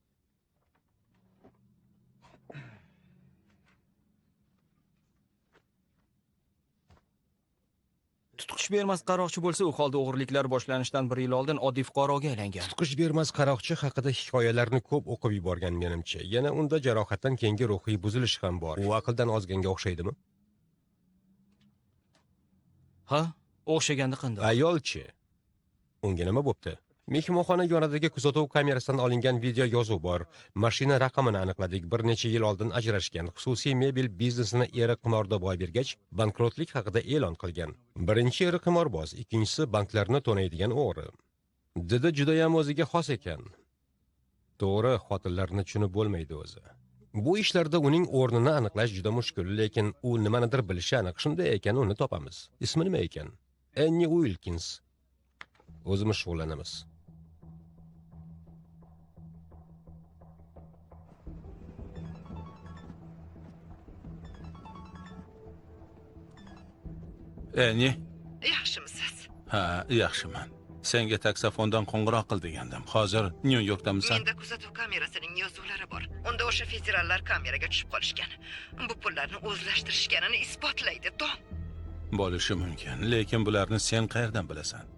Tutqich bermas qaroqchi bo'lsa, u holda o'g'irliklar boshlanishidan 1 yil oldin oddiy fuqaroga aylangan. Tutqich bermas qaroqchi haqida hikoyalarni ko'p o'qib yuborgan menimcha. Yana unda jarohatdan keyingi ruhiy buzilish ham bor. U aqldan ozganga o'xshaydimi? Ha, o'xshaganda qanday? Ayolchi. Unga nima bo'pti? Mehmonxona yonidagi kuzatuv kamerasidan olingan video yozuv bor. Mashina raqamini aniqladik. Bir necha yil oldin ajrashgan. Xususiy mebel biznesini eri qimorda boy bergach, bankrotlik haqida e'lon qilgan. Birinchi eri qimorboz, ikkinchisi banklarni to'naydigan o'g'ri. Didi juda ham o'ziga xos ekan. To'g'ri, xotinlarni tushunib bo'lmaydi o'zi. Bu ishlarda uning o'rnini aniqlash juda mushkul, lekin u nimanidir bilishi aniq. Shunday ekan, uni topamiz. Ismi nima ekan? Annie Wilkins. O'zimiz shug'ullanamiz. Annie? Yaxshimisiz? Ha, yaxshiman. Senga taksofondan qo'ng'iroq qil degandim. Hozir Nyu-Yorkdamisan? Menda kuzatuv kamerasining yozuvlari bor. Unda o'sha federallar kameraga tushib qolishgan. Bu pullarni o'zlashtirishganini isbotlaydi, Tom. Bo'lishi mumkin, lekin bularni sen qayerdan bilasan?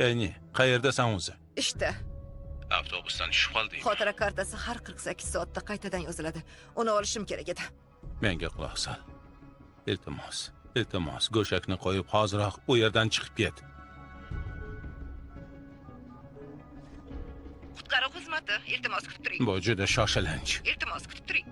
Annie, qayerdasan o'zi? Ishda. Avtobusdan tushib qolding. Xotira kartasi har 48 soatda qaytadan yoziladi. Uni olishim kerak edi. Menga quloq sol. Iltimos. Iltimos, go'shakni qo'yib hoziroq u yerdan chiqib ket. Qutqaruv xizmati, iltimos kutib turing. Bu juda shoshilinch. Iltimos kutib turing.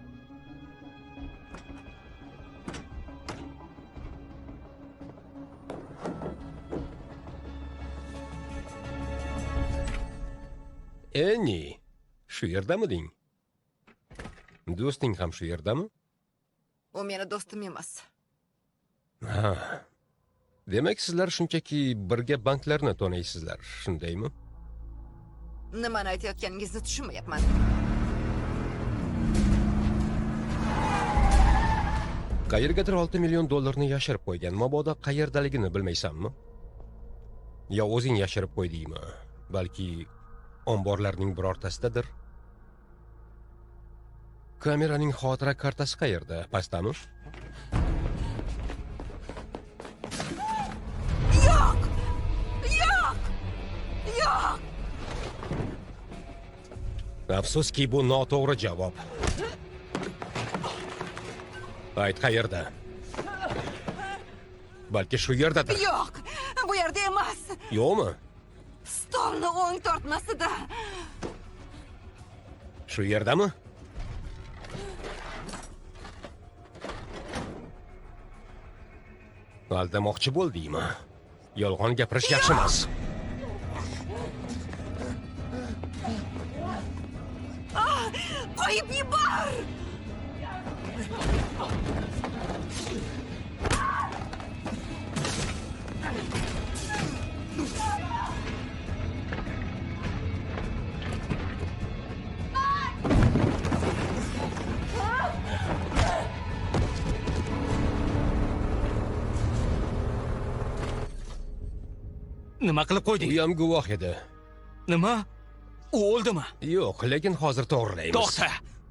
Annie, shu yerdamiding? Do'sting ham shu yerdami? U meni do'stim emas. Ha. Demak, sizlar shunchaki birga banklarni to'naysizlar, shundaymi? Nimani aytayotganingizni tushunmayapman. Qayergadir 6 million dollarni yashirib qo'ygan. Mabodo qayerdaligini bilmaysanmi? Yo o'zing yashirib qo'ydingmi? Balki omborlarning birortasidadir. Kameraning xotira kartasi qayerda? Pastami? Yo'q! Yo'q! Yo'q! Afsuski, bu noto'g'ri javob. Ayt, qayerda? Balki shu yerdadir. Yo'q, bu yerda emas. Yo'qmi? Stolni o'ng tortmasida. Shu yerdami? Aldamoqchi bo'ldingmi? Yolg'on gapirish yaxshi emas. Qo'yib yubor! Nima qilib qo'yding? U ham guvoh edi. Nima? U o'ldimi? Yo'q, lekin hozir to'g'rilaymiz. To'xta!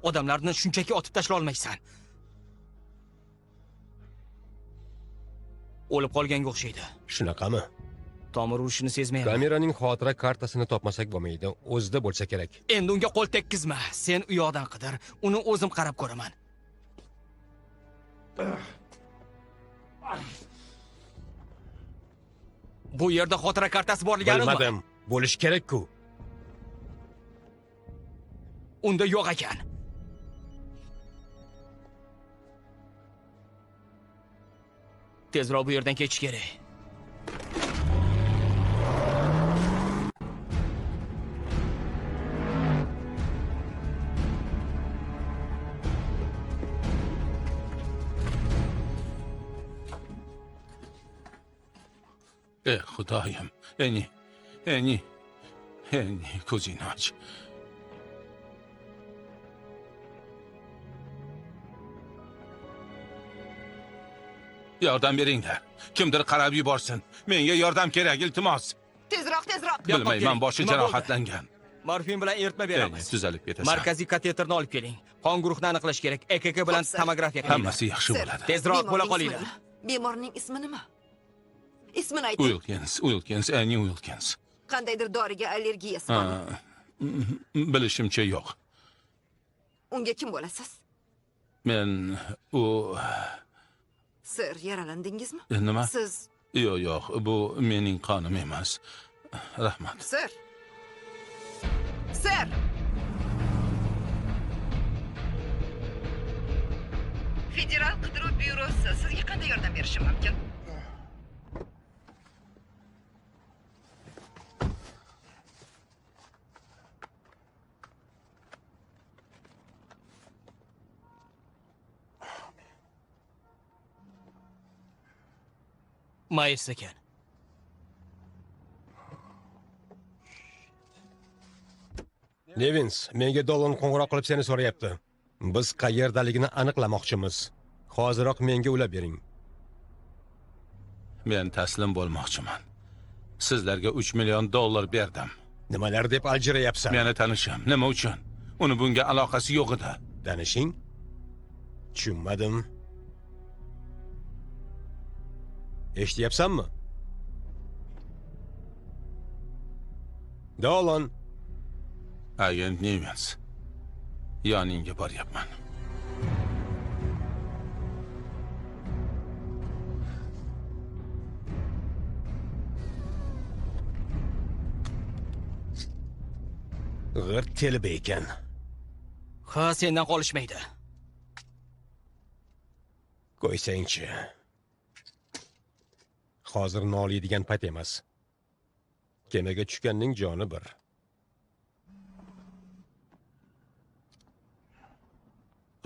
Odamlarni shunchaki otib tashlay olmaysan. O'lib qolganga o'xshaydi. Shunaqami? Tomir urishini sezmayapman. Kameraning xotira kartasini topmasak bo'lmaydi. O'zida bo'lsa kerak. Endi unga qo'l tekkizma. Sen u yoqdan qidir. Uni o'zim qarab ko'raman. Bu yerda xotira kartasi borligi aniqmi? Bilmadim. Bo'lishi kerak-ku. Unda yo'q ekan. Tezroq bu yerdan ketish kerak. Ey Xudoyim, Eni, Eni, Eni, ko'zingni och. Yordam beringlar. Kimdir qarab yuborsin. Menga yordam kerak, iltimos. Tezroq, tezroq. Bilmayman, boshi jarohatlangan. Morfin bilan eritma beramiz. Eni, tuzalib ketasan. Markaziy kateterni olib keling. Qon guruhini aniqlash kerak. EKG bilan tomografiya qilinglar. Hammasi yaxshi bo'ladi. Tezroq bo'la qolinglar. Bemorning ismi nima? Ismini ayting. Wilkins, Wilkins, Annie Wilkins. Qandaydir doriga allergiyasi bormi? Bilishimcha yo'q. Unga kim bo'lasiz? Men u... Sir, yaralandingizmi? Nima? Siz... Yo'q, yo'q, bu mening qonim emas. Rahmat. Sir. Sir. Federal qidiruv byurosi sizga qanday yordam berishi mumkin? Mayers ekan. Nevins, menga Dolan qo'ng'iroq qilib seni so'rayapti. Biz qayerdaligini aniqlamoqchimiz. Hoziroq menga ulab bering. Men taslim bo'lmoqchiman. Sizlarga $3 million berdim. Nimalar deb aljirayapsan? Meni tanishim. Nima uchun? Uni bunga aloqasi yo'q edi. Tanishing? Tushunmadim. Eshityapsanmi? Dolan. Agent Nevins. Yoningga boryapman. G'irt telba ekan. Ha, sendan qolishmaydi. Qo'ysangchi. Hozir noliydigan payt emas. Kemaga tushganning joni bir.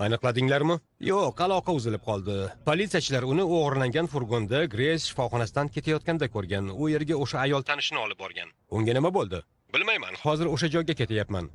Aniqladinglarmi? Yo'q, aloqa uzilib qoldi. Politsiyachilar uni o'g'irlangan furgonda Grace shifoxonasidan ketayotganda ko'rgan. U yerga o'sha ayol tanishini olib borgan. Unga nima bo'ldi? Bilmayman. Hozir o'sha joyga ketyapman.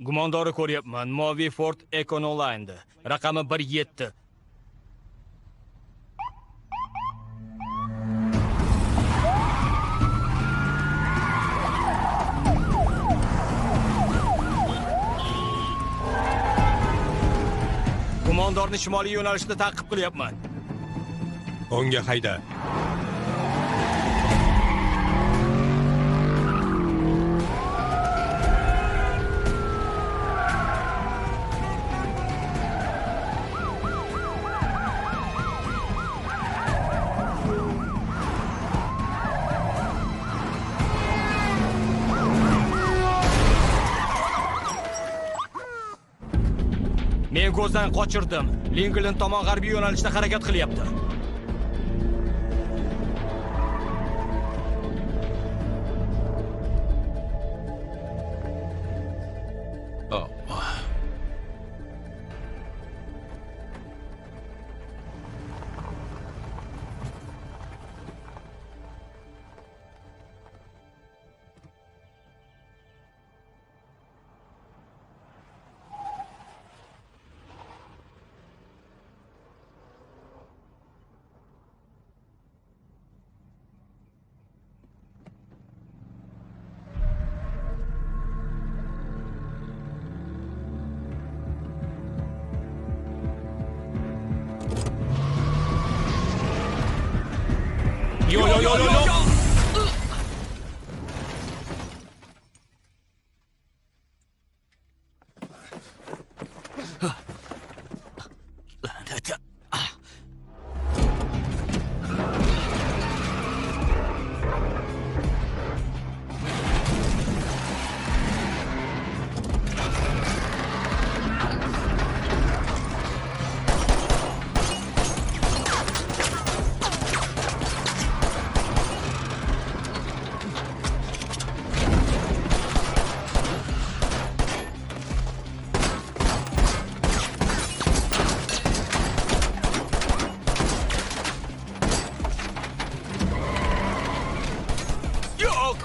Gumondorni ko'ryapman. Movi Ford Econoline. Raqami 17. Gumondorni shimoliy yo'nalishda ta'qib qilyapman. O'ngga hayda. Men ko'zdan qochirdim. Lincoln tomon g'arbiy yo'nalishda harakat qilyapti. Yo'q, yo'q, yo'q, yo'q, yo'q. La'nat. Yo'q!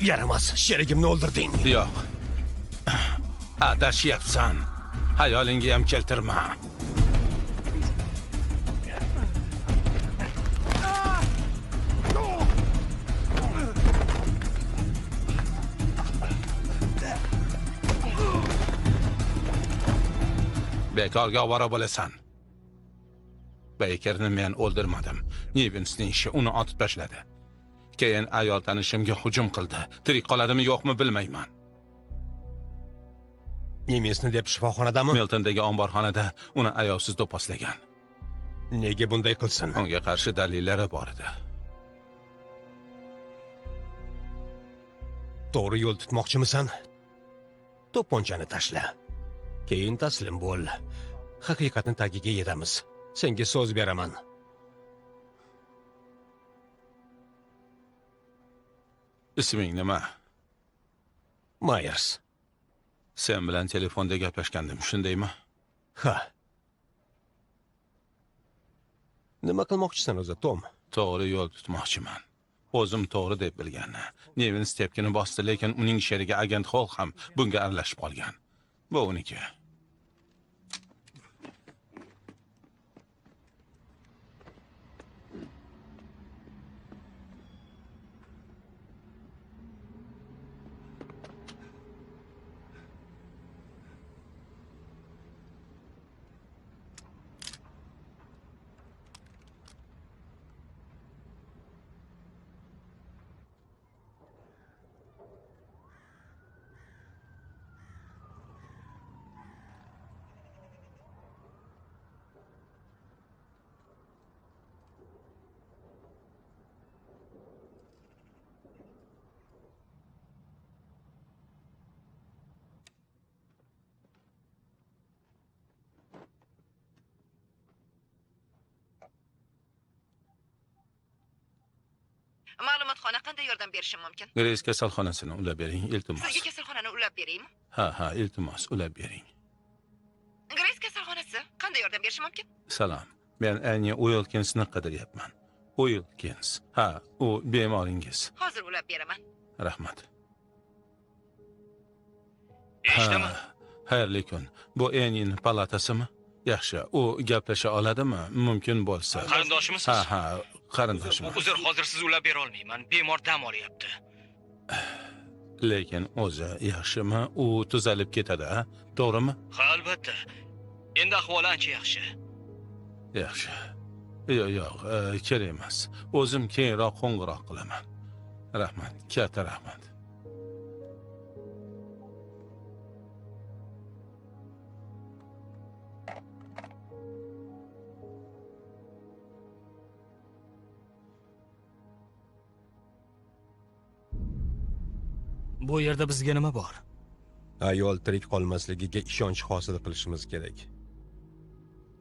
Yaramas, sherigimni o'ldirding. Yo'q. Adashyapsan. Hayolingga ham keltirma. Bekorga ovora bo'lasan. Bakerni men o'ldirmadim. Nevinsning ishi uni otib tashladi. Keyin ayol tanishimga hujum qildi. Tirik qoladimi yo'qmi bilmayman. Nevinsni deb shifoxonadami? Miltondagi omborxonada uni ayovsiz do'pposlagan. Nega bunday qilsin? Unga qarshi dalillari bor edi. To'g'ri yo'l tutmoqchimisan? To'pponchani tashla. Keyin taslim bo'l. Haqiqatni tagiga yetamiz. Senga so'z beraman. Isming nima? Myers. Sen bilan telefonda gaplashgandim, shundaymi? Ha. Nima qilmoqchisan o'zi, Tom? To'g'ri yo'l tutmoqchiman. O'zim to'g'ri deb bilganni. Nevins tepkini bosdi, lekin uning sherigi agent Hall ham bunga aralashib qolgan. Bu uniki. Ma'lumotxona qanday yordam berishim mumkin? Greys kasalxonasini ulab bering, iltimos. Sizga kasalxonani ulab beraymi? Ha, ha, iltimos, ulab bering. Greys kasalxonasi qanday yordam berishi mumkin? Salom. Men Annie Uilkinsni qidiryapman. Uilkins. Ha, u bemoringiz. Hozir ulab beraman. Rahmat. Eshitaman. Xayrli kun. Bu Anniening palatasimi? Yaxshi, u gaplasha oladimi? Mumkin bo'lsa. Qarindoshimisiz? Ha, ha, qarindoshim. Uzr, hozir siz ulab bera olmayman. Bemor dam olyapti. Lekin o'zi yaxshimi? U tuzalib ketadi, a? To'g'rimi? Ha, albatta. Endi ahvoli ancha yaxshi. Yaxshi. Yo'q, yo'q, kerak emas. O'zim keyinroq qo'ng'iroq qilaman. Rahmat, katta rahmat. Bu yerda bizga nima bor? Ayol tirik qolmasligiga ishonch hosil qilishimiz kerak.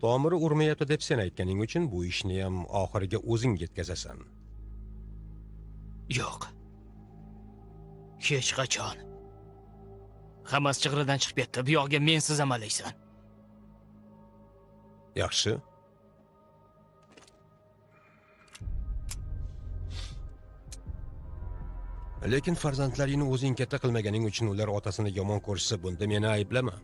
Tomiri urmayapti deb sen aytganing uchun bu ishni ham oxiriga o'zing yetkazasan. Yo'q. Hech qachon. Hammasi chig'iridan chiqib ketdi. Bu yoqga mensiz amallaysan. Yaxshi. Lekin farzandlaringni o'zing katta qilmaganing uchun ular otasini yomon ko'rishsa, bunda meni ayblama.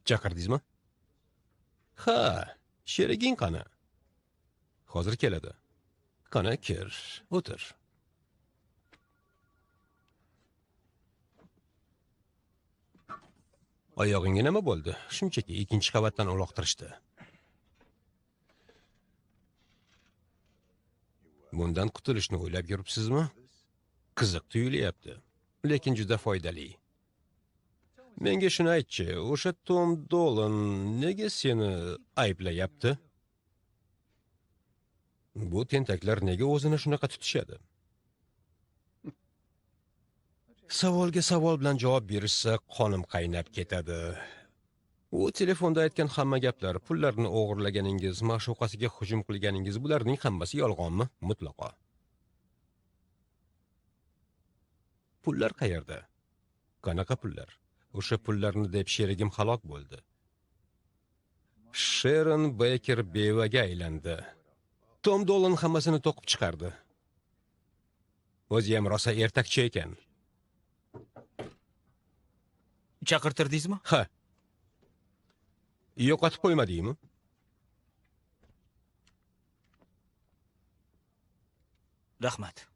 Chaqirdingizmi? Ha, sheriging qani? Hozir keladi. Qani, kir, o'tir. Oyog'ingga nima bo'ldi? Shunchaki ikkinchi qavatdan uloqtirishdi. Bundan qutulishni o'ylab yuribsizmi? Qiziq tuyulyapti, lekin juda foydali. Menga shuni aytchi, o'sha Tom Dolan nega seni ayblayapti? Bu tentaklar nega o'zini shunaqa tutishadi? Savolga savol bilan javob berishsa, qonim qaynab ketadi. U telefonda aytgan hamma gaplar, pullarni o'g'irlaganingiz, ma'shuqasiga hujum qilganingiz, bularning hammasi yolg'onmi? Mutlaqo. Pullar qayerda? Qanaqa pullar? O'sha pullarni deb sherigim halok bo'ldi. Sharon Baker bevaga aylandi. Tom Dolan hammasini to'qib chiqardi. O'zi ham rosa ertakchi ekan. Chaqirtirdingizmi? Ha. Yo'qotib qo'ymadingmi? Rahmat.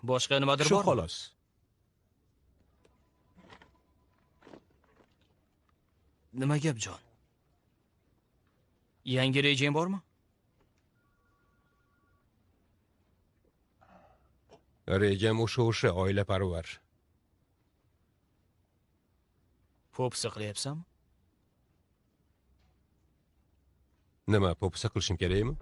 Boshqa nimadir bormi? Shu xolos. Nima gap, Jon? Yangi rejang bormi? Rejam o'sha oilaparvar. Popsa qilyapsanmi? Nima, popsa qilishim kerakmi?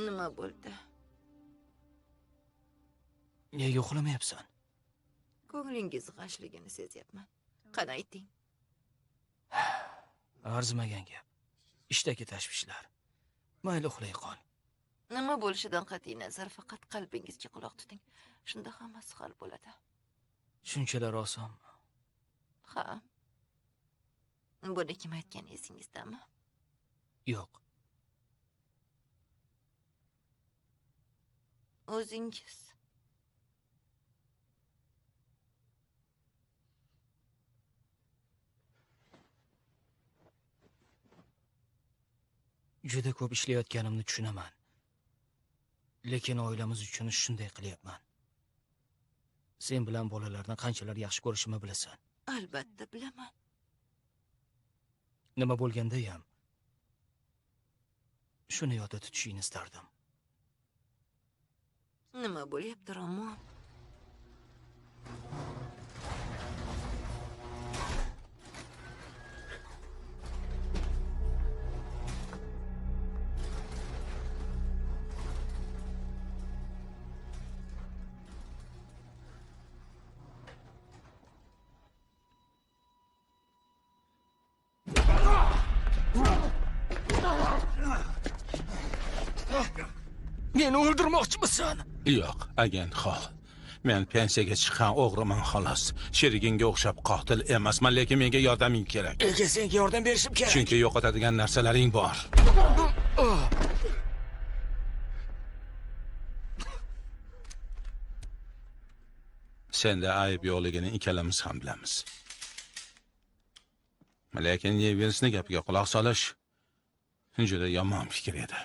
Nima bo'ldi? Nega uxlamayapsan? Ko'nglingiz g'ashligini sezyapman. Qani ayting. Arzimagan gap. Ishdagi tashvishlar. Mayli, uxlay qol. Nima bo'lishidan qat'iy nazar, faqat qalbingizga quloq tuting. Shunda hammasi hal bo'ladi. Shunchalar osonmi? Ha. Buni kim aytgani esingizdami? Yo'q. O'zingiz. Juda ko'p ishlayotganimni tushunaman. Lekin oilamiz uchun shunday qilyapman. Sen bilan bolalarni qanchalar yaxshi ko'rishimni bilasan. Albatta bilaman. Nima bo'lganda ham shuni yodda tutishingni istardim. Nima bo'lyapti, Ramon? Meni o'ldirmoqchimisan? Yo'q, agent Hall. Men pensiyaga chiqqan o'g'riman xolos. Sherigingga o'xshab qotil emasman, lekin menga yordaming kerak. Nega senga yordam berishim kerak? Chunki yo'qotadigan narsalaring bor. Senda ayb yo'qligini ikkalamiz ham bilamiz. Lekin Nevinsning gapiga quloq solish juda yomon fikr edi.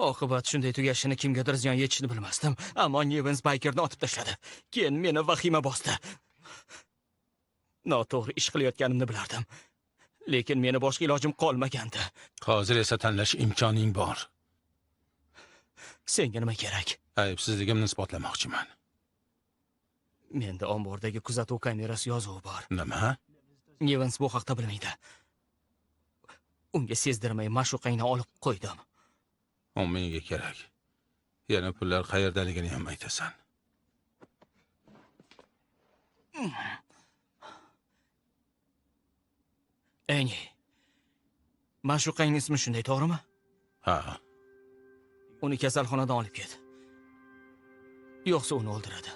Oqibat shunday tugashini kimgadir ziyon yetishini bilmasdim. Ammo Nevins Baykerni otib tashladi. Keyin meni vahima bosdi. Noto'g'ri ish qilayotganimni bilardim. Lekin meni boshqa ilojim qolmagandi. Hozir esa tanlash imkoning bor. Senga nima kerak? Aybsizligimni isbotlamoqchiman. Menda ombordagi kuzatuv kamerasi yozuvi bor. Nima? Nevins bu haqda bilmaydi. Unga sezdirmay ma'shuqangni olib qo'ydim. U menga kerak. Yana pullar qayerdaligini ham aytasan. Eni, ma'shuqangning ismi shunday, to'g'rimi? Ha. Uni kasalxonadan olib ket. Yo'qsa uni o'ldiradi.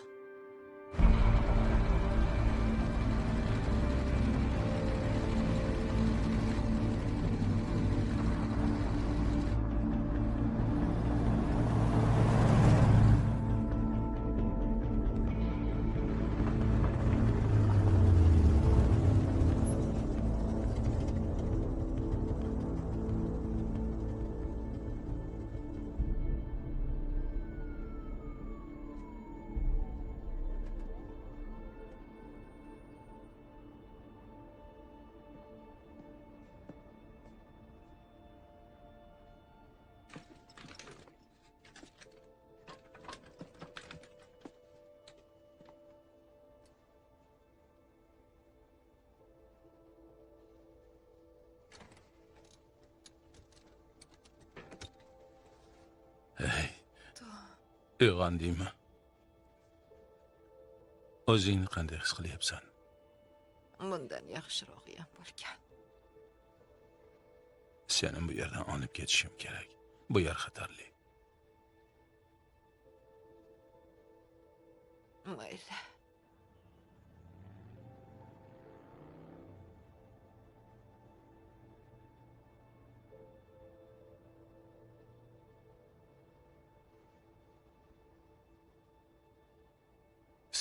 Uyg'ondingmi? O'zingni qanday his qilyapsan? Bundan yaxshirog'i ham bo'lgan. Seni bu yerdan olib ketishim kerak. Bu yer xatarli. Mayli.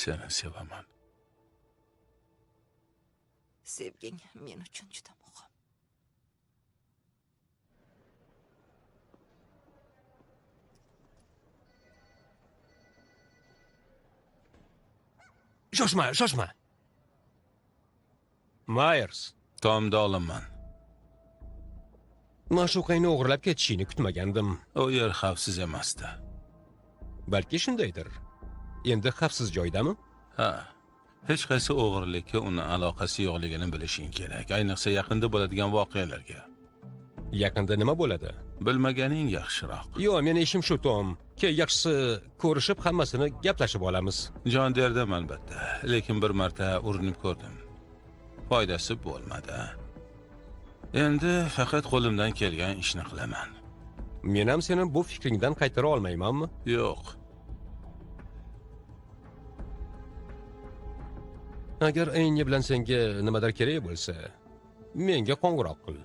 Seni sevaman. Sevging men uchun juda muhim. Shoshma, shoshma. Myers. Tom Dolanman. Ma'shuqangni o'g'irlab ketishingni kutmagandim. U yer xavfsiz emasdi. Balki shundaydir. Endi xavfsiz joydami? Ha. Hech qaysi o'g'irlikka uni aloqasi yo'qligini bilishing kerak. Ayniqsa yaqinda bo'ladigan voqealarga. Yaqinda nima bo'ladi? Bilmaganing yaxshiroq. Yo'q, meni ishim shu, Tom. Kel, yaxshisi ko'rishib hammasini gaplashib olamiz. Jon derdim albatta, lekin bir marta urinib ko'rdim. Foydasi bo'lmadi. Endi faqat qo'limdan kelgan ishni qilaman. Men ham seni bu fikringdan qaytara olmaymanmi? Yo'q. Agar Enni bilan senga nimadir kerak bo'lsa, menga qo'ng'iroq qil.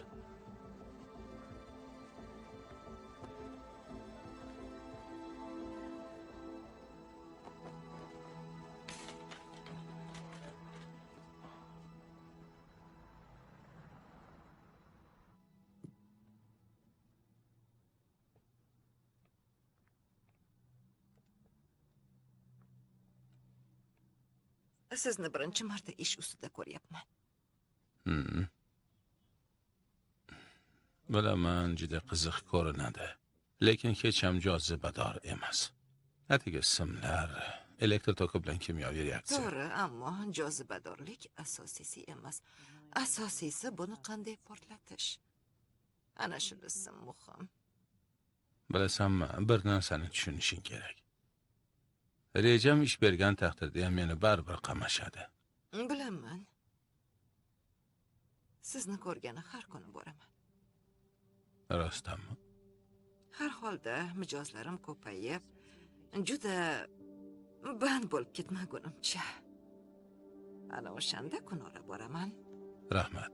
Sizni birinchi marta ish ustida ko'ryapman. Bilaman, juda qiziq ko'rinadi, lekin hech ham jozibador emas. Atigi simlar, elektr toki bilan kimyoviy reaksiya. To'g'ri, ammo jozibadorlik asosiysi emas. Asosiysi buni qanday portlatish. Ana shunisi muhim. Bilasanmi, bir narsani tushunishing kerak. Rejam ish bergan taqdirda ham meni baribir qamashadi. Bilaman. Sizni ko'rgani har kuni boraman. Rostdanmi? Har holda mijozlarim ko'payib, juda band bo'lib ketmagunimcha. Ana o'shanda kunora boraman. Rahmat.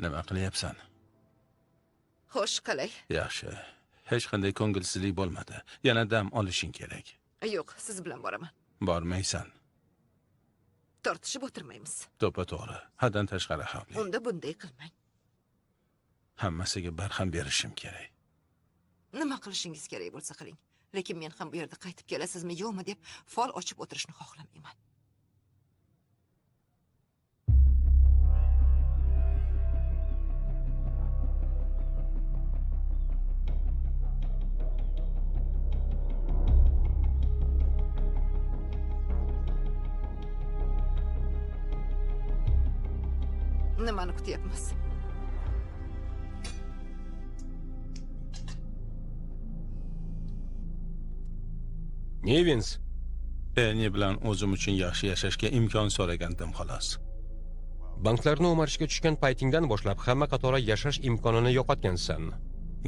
Nima qilyapsan? Xo'sh, qalay? Yaxshi. Hech qanday ko'ngilsizlik bo'lmadi. Yana dam olishing kerak. Yo'q, siz bilan boraman. Bormaysan. Tortishib o'tirmaymiz. To'ppa-to'g'ri. Haddan tashqari xavfli. Unda bunday qilmang. Hammasiga barham berishim kerak. Nima qilishingiz kerak bo'lsa qiling. Lekin men ham bu yerda qaytib kelasizmi, yo'qmi deb fol ochib o'tirishni xohlamayman. Nimani kutyapmiz? Nevins, Enni bilan o'zim uchun yaxshi yashashga imkon so'ragandim xolos. Banklarni o'marishga tushgan paytingdan boshlab hamma qatori yashash imkonini yo'qotgansan.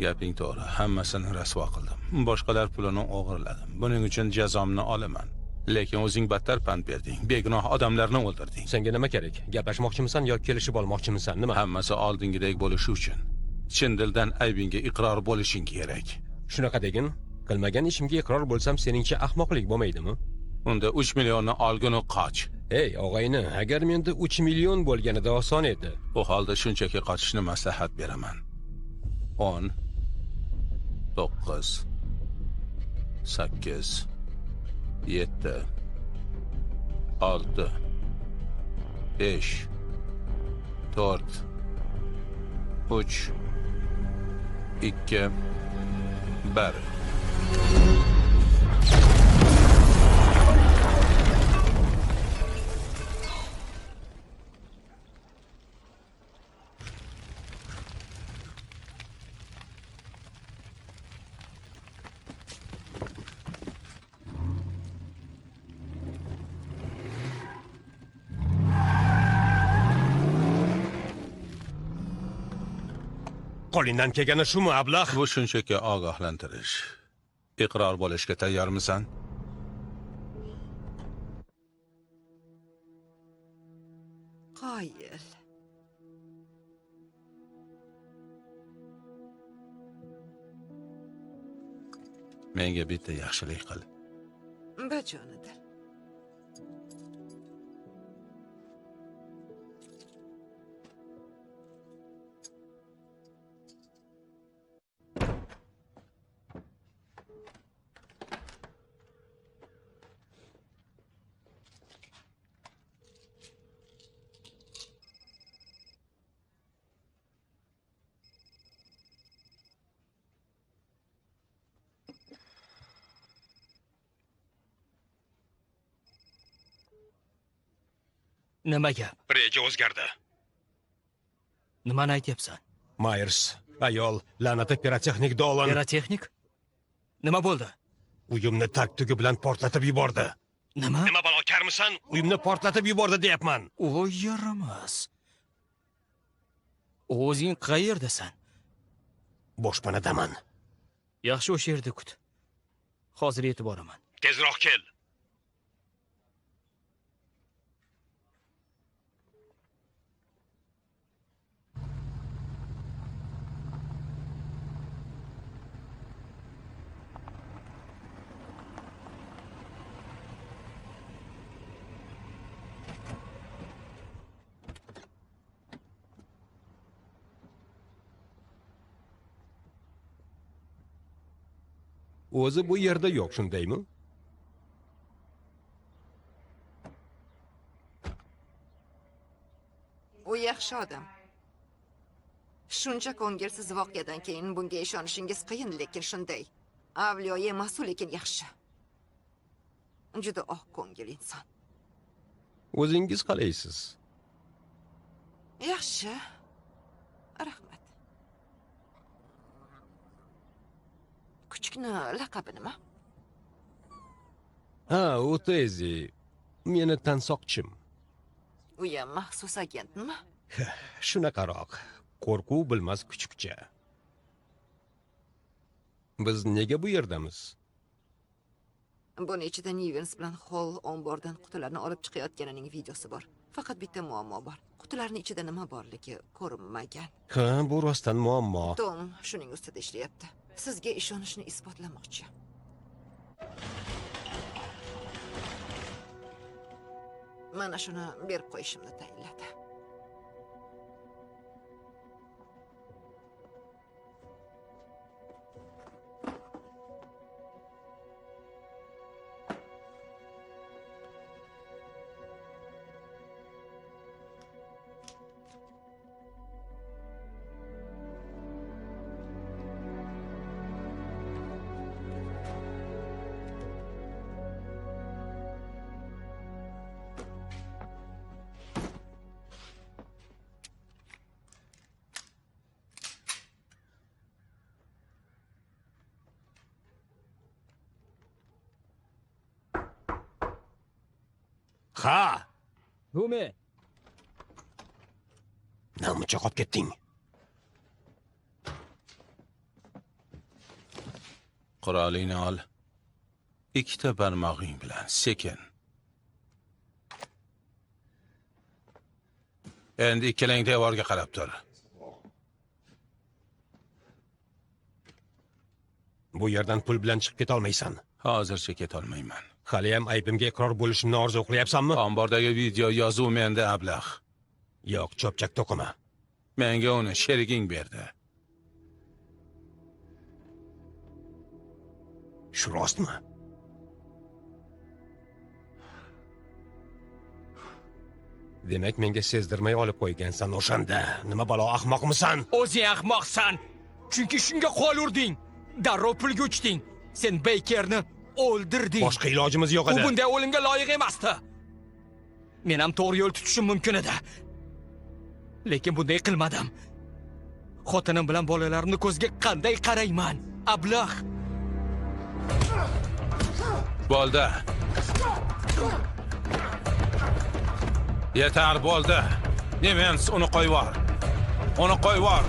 Gaping to'g'ri, hammasini rasvo qildim. Boshqalar pulini o'g'irladim. Buning uchun jazomni olaman. Lekin o'zing battar pand berding. Begunoh odamlarni o'ldirding. Senga nima kerak? Gaplashmoqchimisan yo kelishib olmoqchimisan? Nima? Hammasi oldingidek bo'lishi uchun chin dildan aybingga iqror bo'lishing kerak. Shunaqa degin. Qilmagan ishimga iqror bo'lsam, seningcha ahmoqlik bo'lmaydimi? Unda 3 millionni olgin u qoch. Ey, og'ayni, agar menda 3 million bo'lganida oson edi. U holda shunchaki qochishni maslahat beraman. 10 9 8 7 6 5 4 3 2 1. Qo'lingdan kelgani shumi, ablah? Bu shunchaki ogohlantirish. Iqror bo'lishga tayyormisan? Qoyil. Menga bitta yaxshilik qil. Bajonidil. Nima gap? Reja o'zgardi. Nimani aytyapsan? Mayers, ayol, la'nati pirotexnik Dolan. Pirotexnik? Nima bo'ldi? Uyimni tag-tugi bilan portlatib yubordi. Nima? Nima balo, karmisan? Uyimni portlatib yubordi deyapman. O yaramas. O'zing qayerdasan? Boshpanadaman. Yaxshi, o'sha yerda kut. Hozir yetib boraman. Tezroq kel. O'zi bu yerda yo'q, shundaymi? U yaxshi odam. Shuncha ko'ngilsiz voqeadan keyin bunga ishonishingiz qiyin, lekin shunday. Avliyo emas u, lekin yaxshi. Juda oq ko'ngil inson. O'zingiz qalaysiz? Yaxshi. Rahmat. Kuchukni laqabi nima? Ha, u Tezi. Meni tansoqchim. U ham maxsus agentmi? Shunaqaroq. Qo'rquv bilmas kuchukcha. Biz nega bu yerdamiz? Buni ichida Nivens bilan Hall ombordan qutilarni olib chiqayotganining videosi bor. Faqat bitta muammo bor. Qutilarning ichida nima borligi ko'rinmagan. Ha, bu rostdan muammo. Tom shuning ustida ishlayapti. Sizga ishonishni isbotlamoqchi. Mana shuni berib qo'yishimni tayinladi. Ha! Bu men. Namuncha qolib ketding? Qurolingni ol. Ikkita barmog'ing bilan sekin. Endi ikkalang devorga qarab tur. Bu yerdan pul bilan chiqib keta olmaysan. Hozircha keta olmayman. Haliyam aybimga iqror bo'lishimni orzu qilyapsanmi? Ombordagi video yozuv menda, ablah. Yo'q, cho'pchak to'qima. Menga uni sheriging berdi. Shu rostmi? Demak, menga sezdirmay olib qo'ygansan o'shanda. Nima balo, ahmoqmisan? O'zing ahmoqsan. Chunki shunga qo'l urding. Darrov pulga uchding. Sen Bakerni o'ldirding. Boshqa ilojimiz yo'q edi. U bunday o'limga loyiq emasdi. Men ham to'g'ri yo'l tutishim mumkin edi. Lekin bunday qilmadim. Xotinim bilan bolalarimni ko'ziga qanday qarayman? Ablah. Bo'ldi. Yetar, bo'ldi. Nemens, uni qo'yvor. Uni qo'yvor.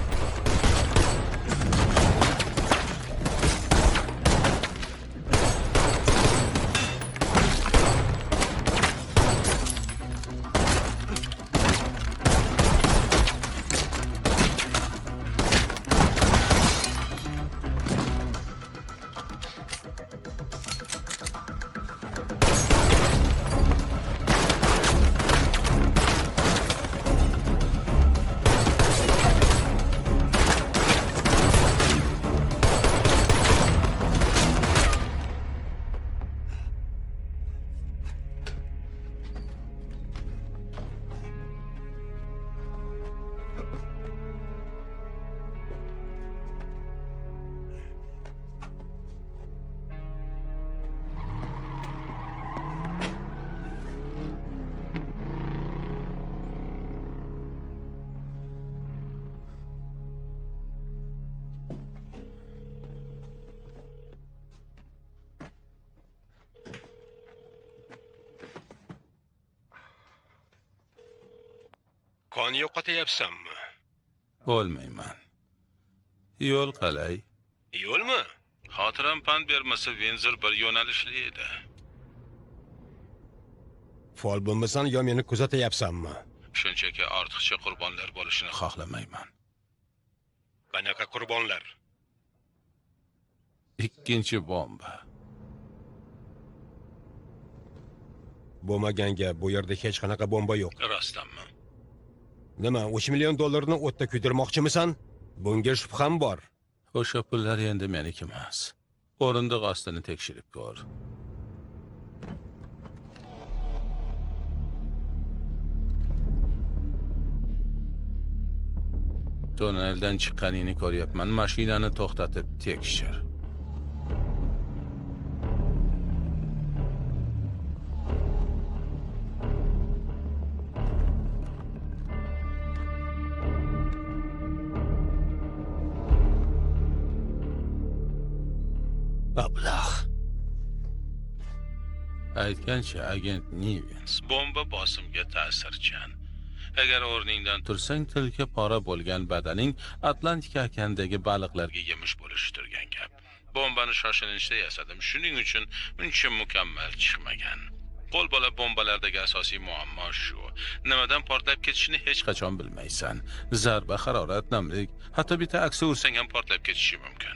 Qon yo'qotayapsanmi? O'lmayman. Yo'l qalay? Yo'lmi? Xotiram pand bermasa, Vinzor bir yo'nalishli edi. Fol bo'lmasan yo meni kuzatayapsanmi? Shunchaki ortiqcha qurbonlar bo'lishini xohlamayman. Qanaqa qurbonlar? Ikkinchi bomba. Bo'lmagan gap, bu yerda hech qanaqa bomba yo'q. Rostdanmi? Nima, 3 million dollarni o'tda kuydirmoqchimisan? Bunga shubham bor. O'sha pullar endi meniki emas. O'rindiq ostini tekshirib ko'r. Tunneldan chiqqaningni ko'ryapman. Mashinani to'xtatib tekshir. Ablah. Aytgancha, agent Nivens, bomba bosimga ta'sirchan. Agar o'rningdan tursang, tilka pora bo'lgan badaning Atlantika okeanidagi baliqlarga yemish bo'lishi turgan gap. Bombani shoshilinchda yasadim, shuning uchun uncha mukammal chiqmagan. Qo'lbola bombalardagi asosiy muammo shu. Nimadan portlab ketishini hech qachon bilmaysan. Zarba, harorat, namlik, hatto bitta aksi ursang ham portlab ketishi mumkin.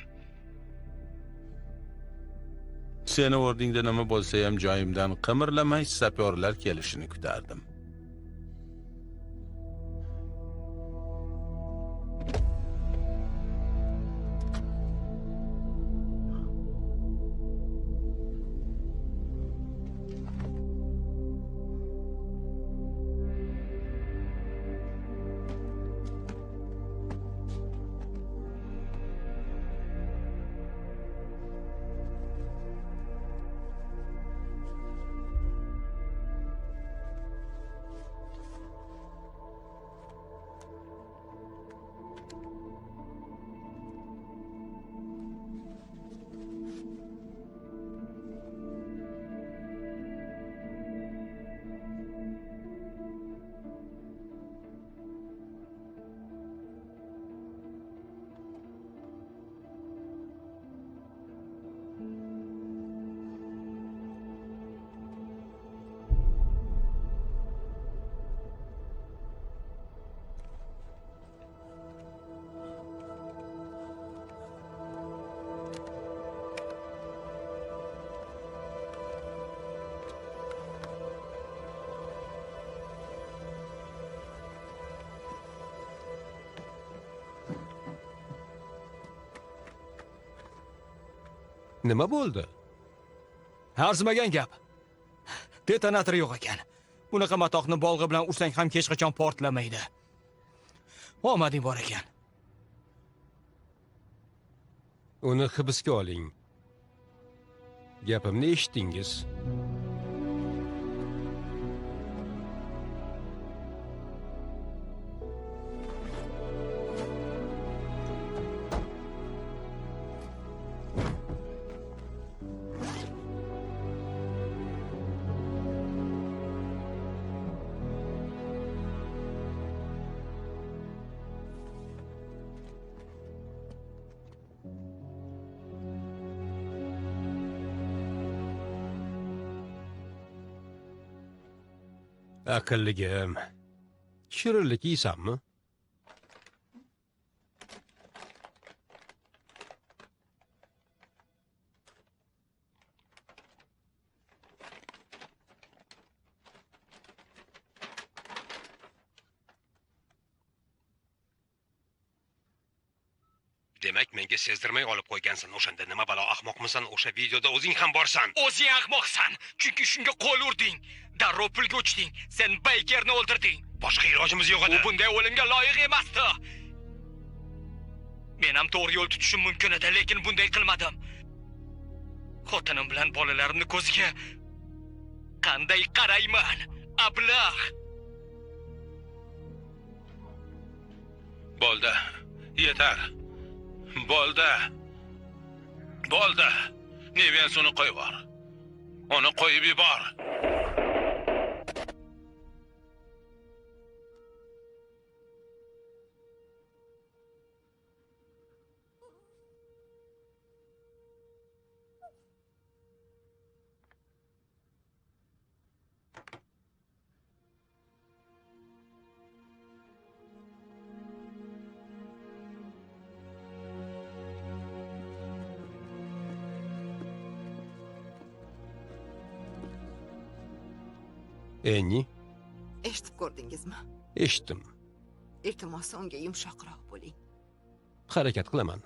Seni o'rningda nima bo'lsa ham joyimdan qimirlamay sapyorlar kelishini kutardim. Nima bo'ldi? Arzimagan gap. Detonator yo'q ekan. Bunaqa matohni bolg'a bilan ursang ham hech qachon portlamaydi. Omading bor ekan. Uni hibsga oling. Gapimni eshitdingiz. Aqlligim. Shirinlik yeysanmi? Demak, menga sezdirmay olib qo'ygansan. O'shanda nima balo, ahmoqmisan? O'sha videoda o'zing ham borsan. O'zing ahmoqsan, chunki shunga qo'l urding. Darrov pulga uchding. Sen Baykerni o'ldirding. Boshqa ilojimiz yo'q edi. U bunday o'limga loyiq emasdi. Men ham to'g'ri yo'l tutishim mumkin edi, lekin bunday qilmadim. Xotinim bilan bolalarimni ko'ziga qanday qarayman? Ablah. Bo'ldi. Yetar. Bo'ldi. Bo'ldi. Nevens, uni qo'yib yubor. Uni qo'yib yubor. Enni? Eshitib ko'rdingizmi? Eshitdim. Iltimos, unga yumshoqroq bo'ling. Harakat qilaman.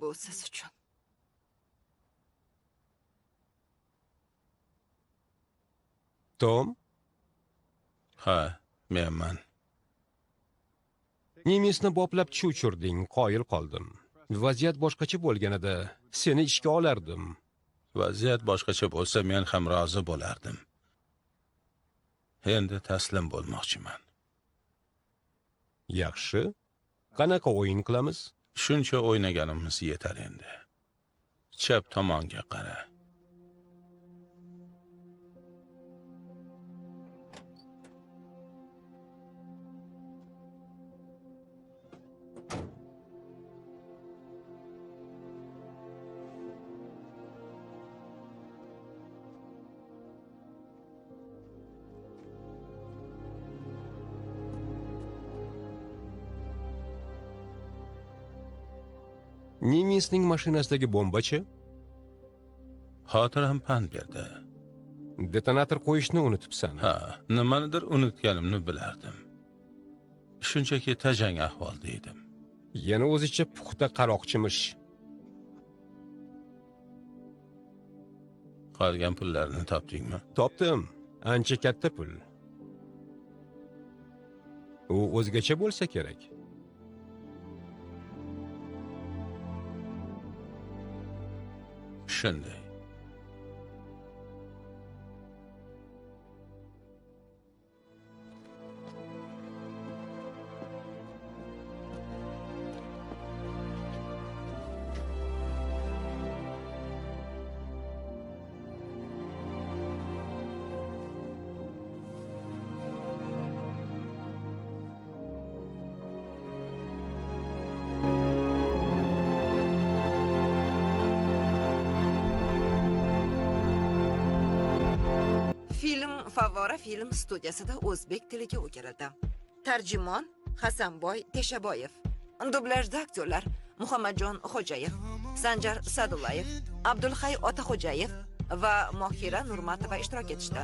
Bu siz uchun. Tom? Ha, menman. Nemisni boplab chuchirding, qoyil qoldim. Vaziyat boshqacha bo'lganida seni ishga olardim. Vaziyat boshqacha bo'lsa, men ham rozi bo'lardim. Endi taslim bo'lmoqchiman. Yaxshi. Qanaqa o'yin qilamiz? Shuncha o'ynaganimiz yetar endi. Chap tomonga qara. Nemisning mashinasidagi bombachi? Xotiram pand berdi. Detonator qo'yishni unutibsan. Ha, nimanidir unutganimni bilardim. Shunchaki tajang ahvolda edim. Yana o'zicha puxta qaroqchimish. Qolgan pullarni topdingmi? Topdim. Ancha katta pul. U o'zgacha bo'lsa kerak. Shunday. Film Favvora film studiyasida o'zbek tiliga o'girildi. Tarjimon Hasanboy Teshaboyev. Dublyajda aktyorlar Muhammadjon Xo'jayev, Sanjar Sadullayev, Abdulhay Otaxo'jayev va Mohira Nurmatova ishtirok etishdi.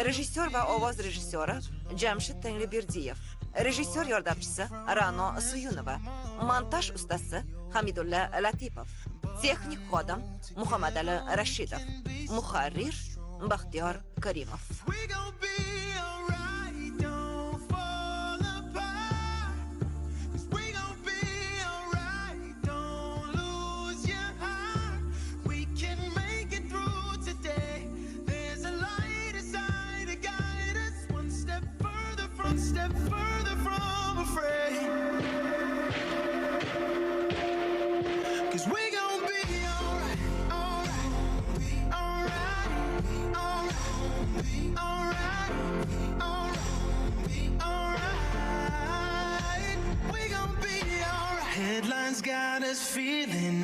Rejissyor va ovoz rejissyori Jamshid Tangriberdiyev, rejissyor yordamchisi Ra'no Suyunova, montaj ustasi Hamidulla Latipov, texnik xodim Muhammadali Rashidov, muharrir Baxtiyor Karimov. Step further from afraid. 'Cause we gon' be alright, alright, alright, alright, alright, alright, alright. We gon' be alright. Headlines got us feeling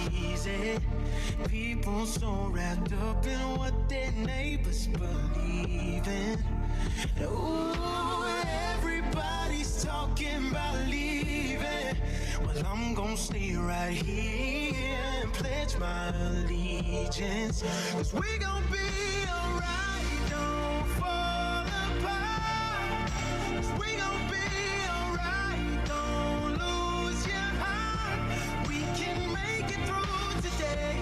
uneasy. People so wrapped up in what their neighbors believe in. Ooh, everybody's talking about leaving. Well, I'm gonna stay right here and pledge my allegiance. 'Cause we gon' be alright, don't fall apart. 'Cause we gon' be alright, don't lose your heart. We can make it through today.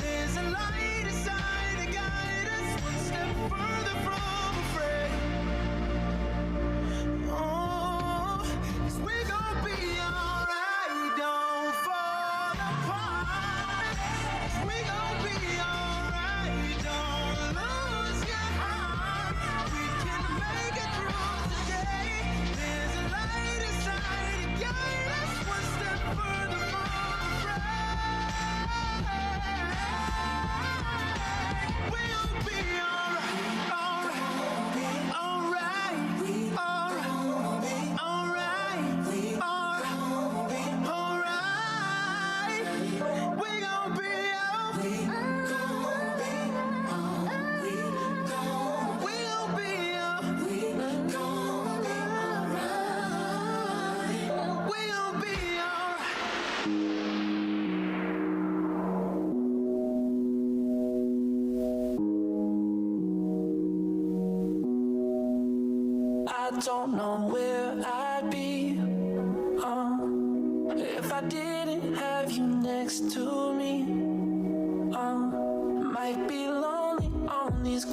There's a light inside to guide us one step further from afraid. Oh, 'cause we gon' be alright, don't fall apart. 'Cause we gon' be alright, don't lose your heart. We can make it through today. There's a light. don't know where I'd be if I didn't have you next to me. Might be lonely on these.